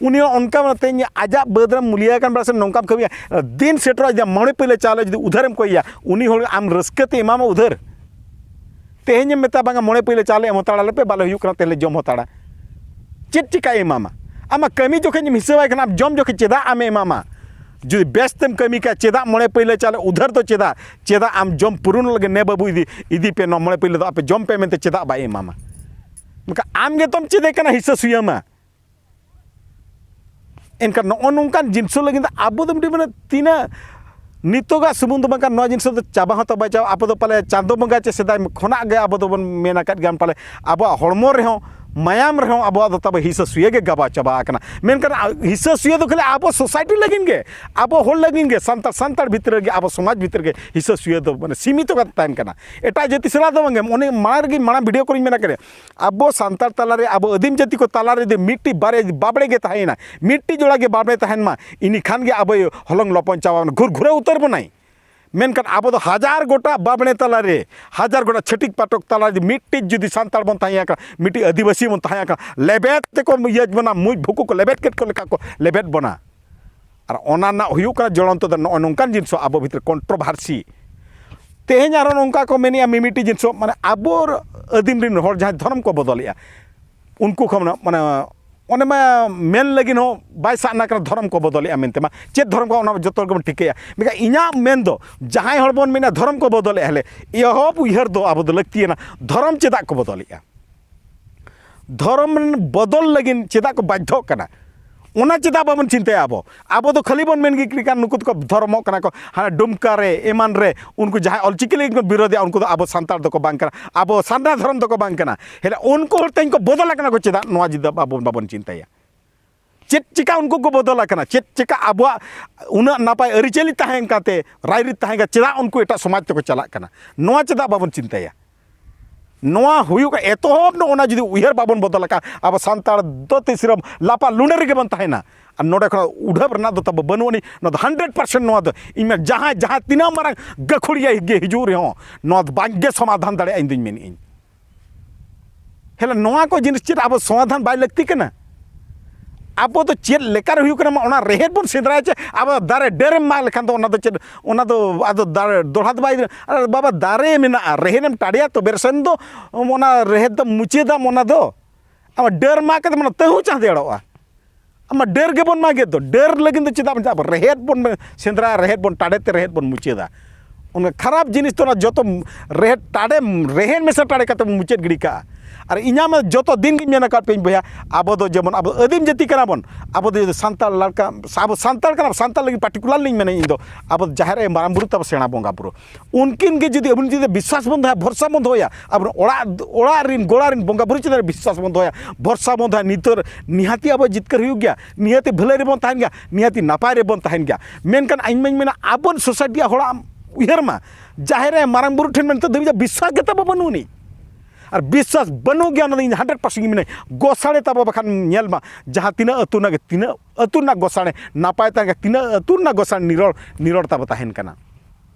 ᱩᱱᱤ ᱦᱚᱸ ᱚᱱᱠᱟ ᱢᱟᱱᱮ ᱛᱮᱦᱮᱧ ᱟᱡᱟᱜ ᱵᱟᱹᱫᱽ ᱨᱮᱢ ᱢᱩᱞᱤᱭᱟᱹ ᱟᱠᱟᱱ ᱵᱮᱲᱟ ᱥᱮ ᱱᱚᱝᱠᱟᱢ ᱠᱟᱹᱢᱤᱭᱟ, ᱫᱤᱱ ᱥᱮᱴᱮᱨᱚᱜᱼᱟ, ᱡᱩᱫᱤ ᱢᱚᱬᱮ ᱯᱟᱹᱭᱞᱟᱹ ᱪᱟᱣᱞᱮ ᱡᱩᱫᱤ ᱩᱫᱷᱟᱹᱨᱮᱢ ᱠᱚᱭᱮᱭᱟ, ᱩᱱᱤ ᱦᱚᱲ ᱟᱢ ᱨᱟᱹᱥᱠᱟᱹ ᱛᱮ ᱮᱢᱟᱢᱟ ᱩᱫᱷᱟᱹᱨ᱾ ᱛᱮᱦᱮᱧ ᱮᱢ ᱢᱮᱛᱟ, "ᱵᱟᱝᱟ, ᱢᱚᱬᱮ ᱯᱟᱹᱭᱞᱟᱹ ᱪᱟᱣᱞᱮ ᱮᱢ ᱦᱟᱛᱟᱲ ᱟᱞᱮ ᱯᱮ, ᱵᱟᱞᱮ ᱦᱩᱭᱩᱜ ᱠᱟᱱᱟ, ᱛᱮᱦᱮᱧ ᱞᱮ ᱡᱚᱢ ᱦᱟᱛᱟᱲᱟ", ᱪᱮᱫ ᱪᱤᱠᱟᱹᱭ ᱮᱢᱟᱢᱟ? ᱟᱢᱟᱜ ᱠᱟᱹᱢᱤ ᱡᱚᱠᱷᱮᱡ ᱮᱢ ᱦᱤᱥᱟᱹᱵᱟᱭ ᱠᱷᱟᱱ, ᱟᱢ ᱡᱚᱢ ᱡᱚᱠᱷᱮᱡ ᱪᱮᱫᱟᱜ ᱟᱢᱮ ᱮᱢᱟᱢᱟ? ᱡᱩᱫᱤ ᱵᱮᱥ ᱛᱮᱢ ᱠᱟᱹᱢᱤ ᱠᱷᱟᱡ, ᱪᱮᱫᱟᱜ ᱢᱚᱬᱮ ᱯᱟᱹᱭᱞᱟᱹ ᱪᱟᱣᱞᱮ ᱩᱫᱷᱟᱹᱨ ᱫᱚ ᱪᱮᱫᱟᱜ? ᱪᱮᱫᱟᱜ ᱟᱢ ᱡᱚᱢ ᱯᱩᱨᱩᱱ ᱞᱟᱹᱜᱤᱫ, "ᱱᱮ ᱵᱟᱹᱵᱩ, ᱤᱫᱤ, ᱤᱫᱤ ᱯᱮ, ᱱᱚᱣᱟ ᱢᱚᱬᱮ ᱯᱟᱹᱭᱞᱟᱹ ᱫᱚ ᱟᱯᱮ ᱡᱚᱢ ᱯᱮ" ᱢᱮᱱᱛᱮ ᱪᱮᱫᱟᱜ ᱵᱟᱭ ᱮᱢᱟᱢᱟ? ᱢᱮᱱᱠᱷᱟᱱ ᱟᱢ ᱜᱮᱛᱚᱢ ᱪᱮᱫᱮ ᱠᱟᱱᱟ ᱦᱤᱥᱟᱹ ᱥᱩᱭᱟᱹᱢᱟ᱾ ᱮᱱᱠᱷᱟᱱ ᱱᱚᱜᱼᱚ ᱱᱚᱝᱠᱟᱱ ᱡᱤᱱᱤᱥ ᱞᱟᱹᱜᱤᱫ ᱫᱚ ᱟᱵᱚ ᱫᱚ ᱢᱤᱫᱴᱤᱡ ᱢᱟᱱᱮ ᱛᱤᱱᱟᱹᱜ ᱱᱤᱛᱚᱜᱟᱜ ᱥᱩᱢᱩᱝ ᱫᱚ ᱵᱟᱝ ᱠᱟᱱᱟ, ᱱᱚᱣᱟ ᱡᱤᱱᱤᱥ ᱫᱚ ᱪᱟᱵᱟ ᱦᱚᱸ ᱛᱟᱵᱚ ᱵᱟᱭ ᱪᱟᱵᱟᱜᱼᱟ᱾ ᱟᱵᱚ ᱫᱚ ᱯᱟᱞᱮ ᱪᱟᱸᱫᱚ ᱵᱚᱸᱜᱟ ᱪᱮ ᱥᱮᱫᱟᱭ ᱠᱷᱚᱱᱟᱜ ᱜᱮ ᱟᱵᱚ ᱫᱚᱵᱚᱱ ᱢᱮᱱ ᱟᱠᱟᱫ ᱜᱮᱭᱟ, ᱯᱟᱞᱮ ᱟᱵᱚᱣᱟᱜ ᱦᱚᱲᱢᱚ ᱨᱮᱦᱚᱸ, ᱢᱟᱭᱟᱢ ᱨᱮᱦᱚᱸ ᱟᱵᱚᱣᱟᱜ ᱫᱚ ᱛᱟᱵᱚ ᱦᱤᱥᱟᱹ ᱥᱩᱭᱟᱹ ᱜᱮ ᱜᱟᱵᱟ ᱪᱟᱵᱟ ᱟᱠᱟᱱᱟ᱾ ᱢᱮᱱᱠᱷᱟᱱ ᱟ-, ᱦᱤᱥᱟᱹ ᱥᱩᱭᱟᱹ ᱫᱚ ᱠᱷᱟᱹᱞᱤ ᱟᱵᱚ ᱥᱳᱥᱟᱭᱴᱤ ᱞᱟᱹᱜᱤᱫ ᱜᱮ, ᱟᱵᱚ ᱦᱚᱲ ᱞᱟᱹᱜᱤᱫ ᱜᱮ, ᱥᱟᱱᱛᱟᱲ, ᱥᱟᱱᱛᱟᱲ ᱵᱷᱤᱛᱨᱤ ᱨᱮᱜᱮ, ᱟᱵᱚ ᱥᱚᱢᱟᱡᱽ ᱵᱷᱤᱛᱨᱤ ᱨᱮᱜᱮ ᱦᱤᱥᱟᱹ ᱥᱩᱭᱟᱹ ᱫᱚ ᱢᱟᱱᱮ ᱥᱤᱢᱤᱛᱚ ᱠᱟᱛᱮ ᱛᱟᱦᱮᱱ ᱠᱟᱱᱟ᱾ ᱮᱴᱟᱜ ᱡᱟᱹᱛᱤ ᱥᱟᱞᱟᱜ ᱫᱚ ᱵᱟᱝᱜᱮ᱾ ᱚᱱᱮ ᱢᱟᱲᱟᱝ ᱨᱮᱜᱮ, ᱢᱟᱲᱟᱝ ᱵᱷᱤᱰᱤᱭᱳ ᱠᱚᱨᱮᱧ ᱢᱮᱱ ᱟᱠᱟᱫᱟ, ᱟᱵᱚ ᱥᱟᱱᱛᱟᱲ ᱛᱟᱞᱟᱨᱮ, ᱟᱵᱚ ᱟᱹᱫᱤᱢ ᱡᱟᱹᱛᱤ ᱠᱚ ᱛᱟᱞᱟᱨᱮ ᱡᱩᱫᱤ ᱢᱤᱫᱴᱤᱡ ᱵᱟᱨᱭᱟ ᱡᱩᱫᱤ ᱵᱟᱵᱲᱮ ᱜᱮ ᱛᱟᱦᱮᱸᱭᱮᱱᱟ, ᱢᱤᱫᱴᱤᱡ ᱡᱚᱲᱟ ᱜᱮ ᱵᱟᱵᱲᱮ ᱛᱟᱦᱮᱱ ᱢᱟ, ᱤᱱᱟᱹ ᱠᱷᱟᱱ ᱜᱮ ᱟᱵᱚᱭ ᱦᱚᱞᱚᱝ ᱞᱚᱯᱚᱱ ᱪᱟᱵᱟ ᱵᱚᱱᱟ, ᱜᱷᱩᱨ ᱜᱷᱩᱨᱟᱹ ᱩᱛᱟᱹᱨ ᱵᱚᱱᱟᱭ᱾ ᱢᱮᱱᱠᱷᱟᱱ ᱟᱵᱚ ᱫᱚ ᱦᱟᱡᱟᱨ ᱜᱚᱴᱟ ᱵᱟᱵᱲᱮ ᱛᱟᱞᱟᱨᱮ, ᱦᱟᱡᱟᱨ ᱜᱚᱴᱟ ᱪᱷᱟᱹᱴᱤᱠ ᱯᱟᱴᱚᱠ ᱛᱟᱞᱟᱨᱮ ᱢᱤᱫᱴᱤᱡ ᱡᱩᱫᱤ ᱥᱟᱱᱛᱟᱲ ᱵᱚᱱ ᱛᱟᱦᱮᱸ ᱟᱠᱟᱱᱟ, ᱢᱤᱫᱴᱤᱡ ᱟᱹᱫᱤᱵᱟᱹᱥᱤ ᱵᱚᱱ ᱛᱟᱦᱮᱸ ᱟᱠᱟᱱᱟ, ᱞᱮᱵᱮᱫ ᱛᱮᱠᱚ ᱤᱭᱟᱹ ᱵᱚᱱᱟ, ᱢᱩᱡ ᱵᱷᱩᱠᱩ ᱠᱚ ᱞᱮᱵᱮᱫ ᱠᱮᱫ ᱠᱚ ᱞᱮᱠᱟ ᱠᱚ ᱞᱮᱵᱮᱫ ᱵᱚᱱᱟ᱾ ᱟᱨ ᱚᱱᱟ ᱨᱮᱱᱟᱜ ᱦᱩᱭᱩᱜ ᱠᱟᱱᱟ ᱡᱚᱲᱚᱱᱛᱚ ᱫᱚ ᱱᱚᱜᱼᱚ ᱱᱚᱝᱠᱟᱱ ᱡᱤᱱᱤᱥ ᱟᱵᱚ ᱵᱷᱤᱛᱨᱤ ᱠᱚᱱᱴᱨᱳᱵᱷᱟᱨᱥᱤ᱾ ᱛᱮᱦᱮᱧ ᱟᱨᱚ ᱱᱚᱝᱠᱟ ᱠᱚ ᱢᱮᱱᱮᱜᱼᱟ, ᱢᱤᱢᱤᱫᱴᱤᱡ ᱡᱤᱱᱤᱥ ᱢᱟᱱᱮ ᱟᱵᱚ ᱟᱹᱫᱤᱢ ᱨᱮᱱ ᱦᱚᱲ ᱡᱟᱦᱟᱸᱭ ᱫᱷᱚᱨᱚᱢ ᱠᱚ ᱵᱚᱫᱚᱞᱮᱜᱼᱟ, ᱩᱱᱠᱩ ᱠᱷᱚᱱ ᱢᱟᱱᱮ ᱚᱱᱮ ᱢᱟ ᱢᱮᱱ ᱞᱟᱹᱜᱤᱫ ᱦᱚᱸ ᱵᱟᱭ ᱥᱟᱜᱱᱟ ᱠᱟᱱᱟ ᱫᱷᱚᱨᱚᱢ ᱠᱚ ᱵᱚᱫᱚᱞᱮᱜᱼᱟ ᱢᱮᱱᱛᱮ ᱢᱟ᱾ ᱪᱮᱫ ᱫᱷᱚᱨᱚᱢ ᱠᱚ, ᱚᱱᱟ ᱡᱚᱛᱚ ᱦᱚᱲ ᱜᱮᱵᱚᱱ ᱴᱷᱤᱠᱟᱹᱭᱟ᱾ ᱢᱮᱱᱠᱷᱟᱱ ᱤᱧᱟᱹᱜ ᱢᱮᱱ ᱫᱚ, ᱡᱟᱦᱟᱸᱭ ᱦᱚᱲ ᱵᱚᱱ ᱢᱮᱱᱟ ᱫᱷᱚᱨᱚᱢ ᱠᱚ ᱵᱚᱫᱚᱞᱮᱜᱼᱟ, ᱦᱮᱞᱮ, ᱮᱦᱚᱵ ᱩᱭᱦᱟᱹᱨ ᱫᱚ ᱟᱵᱚ ᱫᱚ ᱞᱟᱹᱠᱛᱤᱭᱟᱱᱟ, ᱫᱷᱚᱨᱚᱢ ᱪᱮᱫᱟᱜ ᱠᱚ ᱵᱚᱫᱚᱞᱮᱜᱼᱟ? ᱫᱷᱚᱨᱚᱢ ᱨᱮᱱ ᱵᱚᱫᱚᱞ ᱞᱟᱹᱜᱤᱫ ᱪᱮᱫᱟᱜ ᱠᱚ ᱵᱟᱫᱽᱫᱷᱚᱜ ᱠᱟᱱᱟ? ᱚᱱᱟ ᱪᱮᱫᱟᱜ ᱵᱟᱵᱚᱱ ᱪᱤᱱᱛᱟᱹᱭᱟ? ᱟᱵᱚ, ᱟᱵᱚ ᱫᱚ ᱠᱷᱟᱹᱞᱤ ᱵᱚᱱ ᱢᱮᱱ ᱜᱮ ᱠᱟᱱᱟ, ᱱᱩᱠᱩ ᱫᱚᱠᱚ ᱫᱷᱚᱨᱚᱢᱚᱜ ᱠᱟᱱᱟ ᱠᱚ, ᱦᱟᱱᱟ ᱰᱩᱢᱠᱟ ᱨᱮ, ᱮᱢᱟᱱ ᱨᱮ, ᱩᱱᱠᱩ ᱡᱟᱦᱟᱸᱭ ᱚᱞᱪᱤᱠᱤ ᱞᱟᱹᱜᱤᱫ ᱠᱚ ᱵᱤᱨᱳᱫᱮᱜᱼᱟ, ᱩᱱᱠᱩ ᱫᱚ ᱟᱵᱚ ᱥᱟᱱᱛᱟᱲ ᱫᱚᱠᱚ ᱵᱟᱝ ᱠᱟᱱᱟ, ᱟᱵᱚ ᱥᱟᱨᱱᱟ ᱫᱷᱚᱨᱚᱢ ᱫᱚᱠᱚ ᱵᱟᱝ ᱠᱟᱱᱟ᱾ ᱦᱮᱸ, ᱩᱱᱠᱩ ᱦᱚᱲ ᱛᱮᱦᱮᱧ ᱠᱚ ᱵᱚᱫᱚᱞ ᱟᱠᱟᱱᱟ ᱠᱚ, ᱪᱮᱫᱟᱜ ᱱᱚᱣᱟ ᱡᱩᱫᱤ ᱟᱵᱚ ᱵᱟᱵᱚᱱ ᱪᱤᱱᱛᱟᱹᱭᱟ? ᱪᱮᱫ ᱪᱤᱠᱟ ᱩᱱᱠᱩ ᱠᱚ ᱵᱚᱫᱚᱞ ᱟᱠᱟᱱᱟ? ᱪᱮᱫ ᱪᱤᱠᱟ ᱟᱵᱚᱣᱟᱜ ᱩᱱᱟᱹᱜ ᱱᱟᱯᱟᱭ ᱟᱹᱨᱤᱪᱟᱹᱞᱤ ᱛᱟᱦᱮᱸ ᱠᱟᱛᱮ, ᱨᱟᱭᱨᱤᱛ ᱛᱟᱦᱮᱸ ᱠᱟᱛᱮ, ᱪᱮᱫᱟᱜ ᱩᱱᱠᱩ ᱮᱴᱟᱜ ᱥᱚᱢᱟᱡᱽ ᱛᱮᱠᱚ ᱪᱟᱞᱟᱜ ᱠᱟᱱᱟ? ᱱᱚᱣᱟ ᱪᱮᱫᱟᱜ ᱵᱟᱵᱚᱱ ᱪᱤᱱᱛᱟᱹᱭᱟ? ᱱᱚᱣᱟ ᱦᱩᱭᱩᱜ ᱮᱛᱚᱦᱚᱵ, ᱱᱚᱜᱼᱚ ᱱᱟ ᱡᱩᱫᱤ ᱩᱭᱦᱟᱹᱨ ᱵᱟᱵᱚᱱ ᱵᱚᱫᱚᱞ ᱟᱠᱟᱫ, ᱟᱵᱚ ᱥᱟᱱᱛᱟᱲ ᱫᱚ ᱛᱤᱥ ᱨᱮᱦᱚᱸ ᱞᱟᱯᱟ ᱞᱩᱸᱰᱟᱹ ᱨᱮᱜᱮ ᱵᱚᱱ ᱛᱟᱦᱮᱱᱟ᱾ ᱟᱨ ᱱᱚᱰᱮ ᱠᱷᱚᱱᱟᱜ ᱩᱰᱷᱟᱹᱯ ᱨᱮᱱᱟᱜ ᱫᱚ ᱛᱟᱵᱚ ᱵᱟᱹᱱᱩᱜ ᱟᱹᱱᱤᱡ᱾ ᱱᱚᱣᱟ ᱫᱚ ᱦᱟᱱᱰᱨᱮᱰ ᱯᱟᱨᱥᱮᱱᱴ᱾ ᱱᱚᱣᱟ ᱫᱚ ᱤᱧ ᱢᱮᱱ, ᱡᱟᱦᱟᱸᱭ ᱡᱟᱦᱟᱸ ᱛᱤᱱᱟᱹᱜ ᱢᱟᱨᱟᱝ ᱜᱟᱹᱠᱷᱩᱲᱤᱭᱟᱹ ᱜᱮ ᱦᱤᱡᱩᱜ ᱨᱮᱦᱚᱸ, ᱱᱚᱣᱟ ᱫᱚ ᱵᱟᱝᱜᱮ ᱥᱚᱢᱟᱫᱷᱟᱱ ᱫᱟᱲᱮᱭᱟᱜᱼᱟ, ᱤᱧ ᱫᱩᱧ ᱢᱮᱱᱮᱫ ᱟᱹᱧ᱾ ᱦᱮᱸ, ᱱᱚᱣᱟ ᱠᱚ ᱡᱤᱱᱤᱥ ᱪᱮᱫ ᱟᱵᱚ ᱥᱚᱢᱟᱫᱷᱟᱱ ᱵᱟᱭ ᱞᱟᱹᱠᱛᱤ ᱠᱟᱱᱟ? ᱟᱵᱚ ᱫᱚ ᱪᱮᱫ ᱞᱮᱠᱟᱨᱮ ᱦᱩᱭᱩᱜ ᱠᱟᱱᱟ, ᱚᱱᱟ ᱨᱮᱦᱮᱫ ᱵᱚᱱ ᱥᱮᱸᱫᱽᱨᱟᱭᱟ᱾ ᱪᱮ ᱟᱵᱚ ᱫᱟᱨᱮ ᱰᱟᱹᱨᱮᱢ ᱢᱟᱜ ᱞᱮᱠᱷᱟᱱ ᱫᱚ ᱚᱱᱟ ᱫᱚ ᱪᱮᱫ, ᱚᱱᱟ ᱫᱚ ᱟᱫᱚ ᱫᱟᱨᱮ ᱫᱚᱦᱲᱟ ᱫᱚ ᱵᱟᱭ, ᱟᱨ ᱵᱟᱵᱟ, ᱫᱟᱨᱮ ᱢᱮᱱᱟᱜᱼᱟ, ᱨᱮᱦᱮᱫ ᱮᱢ ᱴᱟᱲᱮᱭᱟ, ᱛᱚᱵᱮ ᱨᱮᱥᱮᱱ ᱫᱚ ᱚᱱᱟ ᱨᱮᱦᱮᱫ ᱫᱚ ᱢᱩᱪᱟᱹᱫᱟᱢ᱾ ᱚᱱᱟ ᱫᱚ ᱟᱢᱟᱜ ᱰᱟᱹᱨ ᱢᱟᱜ ᱠᱟᱛᱮ ᱚᱱᱟ ᱛᱟᱹᱦᱩ ᱪᱟᱸᱫᱮ ᱟᱲᱚᱜᱼᱟ᱾ ᱟᱢᱟᱜ ᱰᱟᱹᱨ ᱜᱮᱵᱚᱱ ᱢᱟᱜᱮᱫ ᱫᱚ, ᱰᱟᱹᱨ ᱞᱟᱹᱜᱤᱫ ᱫᱚ ᱪᱮᱫᱟᱜ ᱵᱚᱱ ᱪᱟᱞᱟᱜᱼᱟ? ᱨᱮᱦᱮᱫ ᱵᱚᱱ ᱥᱮᱸᱫᱽᱨᱟᱭᱟ, ᱨᱮᱦᱮᱫ ᱵᱚᱱ ᱴᱟᱲᱮ ᱛᱮ ᱨᱮᱦᱮᱫ ᱵᱚᱱ ᱢᱩᱪᱟᱹᱫᱟ᱾ ᱚᱱᱟ ᱠᱷᱟᱨᱟᱯ ᱡᱤᱱᱤᱥ ᱫᱚ ᱚᱱᱟ ᱡᱚᱛᱚ ᱨᱮᱦᱮᱫ ᱴᱟᱲᱮ, ᱨᱮᱦᱮᱫ ᱢᱮᱥᱟ ᱴᱟᱲᱮ ᱠᱟᱛᱮ ᱵᱚᱱ ᱢᱩᱪᱟᱹᱫ ᱜᱤᱰᱤ ᱠᱟᱜᱼᱟ᱾ ᱟᱨ ᱤᱧᱟᱹᱜ ᱢᱟ ᱡᱚᱛᱚ ᱫᱤᱱ ᱜᱤᱧ ᱢᱮᱱ ᱟᱠᱟᱫ ᱯᱮᱭᱟᱧ ᱵᱚᱭᱦᱟ, ᱟᱵᱚ ᱫᱚ ᱡᱮᱢᱚᱱ ᱟᱵᱚ ᱟᱹᱫᱤᱢ ᱡᱟᱹᱛᱤ ᱠᱟᱱᱟ ᱵᱚᱱ, ᱟᱵᱚ ᱫᱚ ᱡᱩᱫᱤ ᱥᱟᱱᱛᱟᱲ ᱞᱮᱠᱟ, ᱟᱵᱚ ᱥᱟᱱᱛᱟᱲ ᱠᱟᱱᱟ, ᱥᱟᱱᱛᱟᱲ ᱞᱟᱹᱜᱤᱫ ᱯᱟᱨᱴᱤᱠᱩᱞᱟᱨ ᱞᱤᱧ ᱢᱮᱱᱟ ᱤᱧ ᱫᱚ, ᱟᱵᱚ ᱫᱚ ᱡᱟᱦᱮᱨ ᱟᱭᱳ ᱢᱟᱨᱟᱝ ᱵᱩᱨᱩ ᱛᱟᱵᱚ ᱥᱮᱬᱟ ᱵᱚᱸᱜᱟ ᱵᱩᱨᱩ᱾ ᱩᱱᱠᱤᱱ ᱜᱮ ᱡᱩᱫᱤ ᱟᱵᱚ ᱡᱩᱫᱤ ᱵᱤᱥᱣᱟᱥ ᱵᱚᱱ ᱫᱚᱦᱚᱭᱟ, ᱵᱷᱚᱨᱥᱟ ᱵᱚᱱ ᱫᱚᱦᱚᱭᱟ, ᱟᱵᱚ ᱚᱲᱟᱜ, ᱚᱲᱟᱜ ᱨᱤᱱ ᱜᱚᱲᱟ ᱨᱤᱱ ᱵᱚᱸᱜᱟ ᱵᱩᱨᱩ ᱪᱮᱛᱟᱱ ᱨᱮ ᱵᱤᱥᱣᱟᱥ ᱵᱚᱱ ᱫᱚᱦᱚᱭᱟ, ᱵᱷᱚᱨᱥᱟ ᱵᱚᱱ ᱫᱚᱦᱚᱭᱟ, ᱱᱤᱛᱚᱜ ᱱᱤᱦᱟᱹᱛᱤ ᱟᱵᱚ ᱡᱤᱛᱠᱟᱹᱨ ᱦᱩᱭᱩᱜ ᱜᱮᱭᱟ, ᱱᱤᱦᱟᱹᱛᱤ ᱵᱷᱟᱹᱞᱟᱹᱭ ᱨᱮᱵᱚᱱ ᱛᱟᱦᱮᱱ ᱜᱮᱭᱟ, ᱱᱤᱦᱟᱹᱛᱤ ᱱᱟᱯᱟᱭ ᱨᱮᱵᱚᱱ ᱛᱟᱦᱮᱱ ᱜᱮᱭᱟ᱾ ᱢᱮᱱᱠᱷᱟᱱ ᱤᱧ ᱢᱟᱧ ᱢᱮᱱᱟ, ᱟᱵᱚ ᱥᱳᱥᱟᱭᱴᱤ ᱦᱚᱲᱟᱜ ᱩᱭᱦᱟᱹᱨ ᱢᱟ, ᱡᱟᱦᱮᱨ ᱟᱭᱳ ᱢᱟᱨᱟᱝ ᱵᱩᱨᱩ ᱴᱷᱮᱱ ᱢᱮᱱᱛᱮ ᱫᱷᱟᱹᱵᱤᱡ ᱵᱤᱥᱣᱟᱥ ᱜᱮ ᱛᱟᱵᱚ ᱵᱟᱹᱱᱩᱜ ᱟᱹᱱᱤᱡ᱾ ᱟᱨ ᱵᱤᱥᱣᱟᱥ ᱵᱟᱹᱱᱩᱜ ᱜᱮᱭᱟ, ᱚᱱᱟ ᱫᱚ ᱤᱧ ᱦᱟᱱᱰᱨᱮᱰ ᱯᱟᱨᱥᱮᱱᱴ ᱤᱧ ᱢᱮᱱᱟ᱾ ᱜᱚᱥᱟᱲᱮ ᱛᱟᱵᱚ ᱵᱟᱠᱷᱟᱱ ᱧᱮᱞ ᱢᱟ, ᱡᱟᱦᱟᱸ ᱛᱤᱱᱟᱹᱜ ᱟᱹᱛᱩ ᱨᱮᱱᱟᱜ ᱜᱮ, ᱛᱤᱱᱟᱹᱜ ᱟᱹᱛᱩ ᱨᱮᱱᱟᱜ ᱜᱚᱥᱟᱲᱮ ᱱᱟᱯᱟᱭ ᱛᱟᱦᱮᱸ ᱠᱟᱱᱟ, ᱛᱤᱱᱟᱹᱜ ᱟᱹᱛᱩ ᱨᱮᱱᱟᱜ ᱜᱚᱥᱟᱲᱮ ᱱᱤᱨᱚᱲ, ᱱᱤᱨᱚᱲ ᱛᱟᱵᱚ ᱛᱟᱦᱮᱱ ᱠᱟᱱᱟ᱾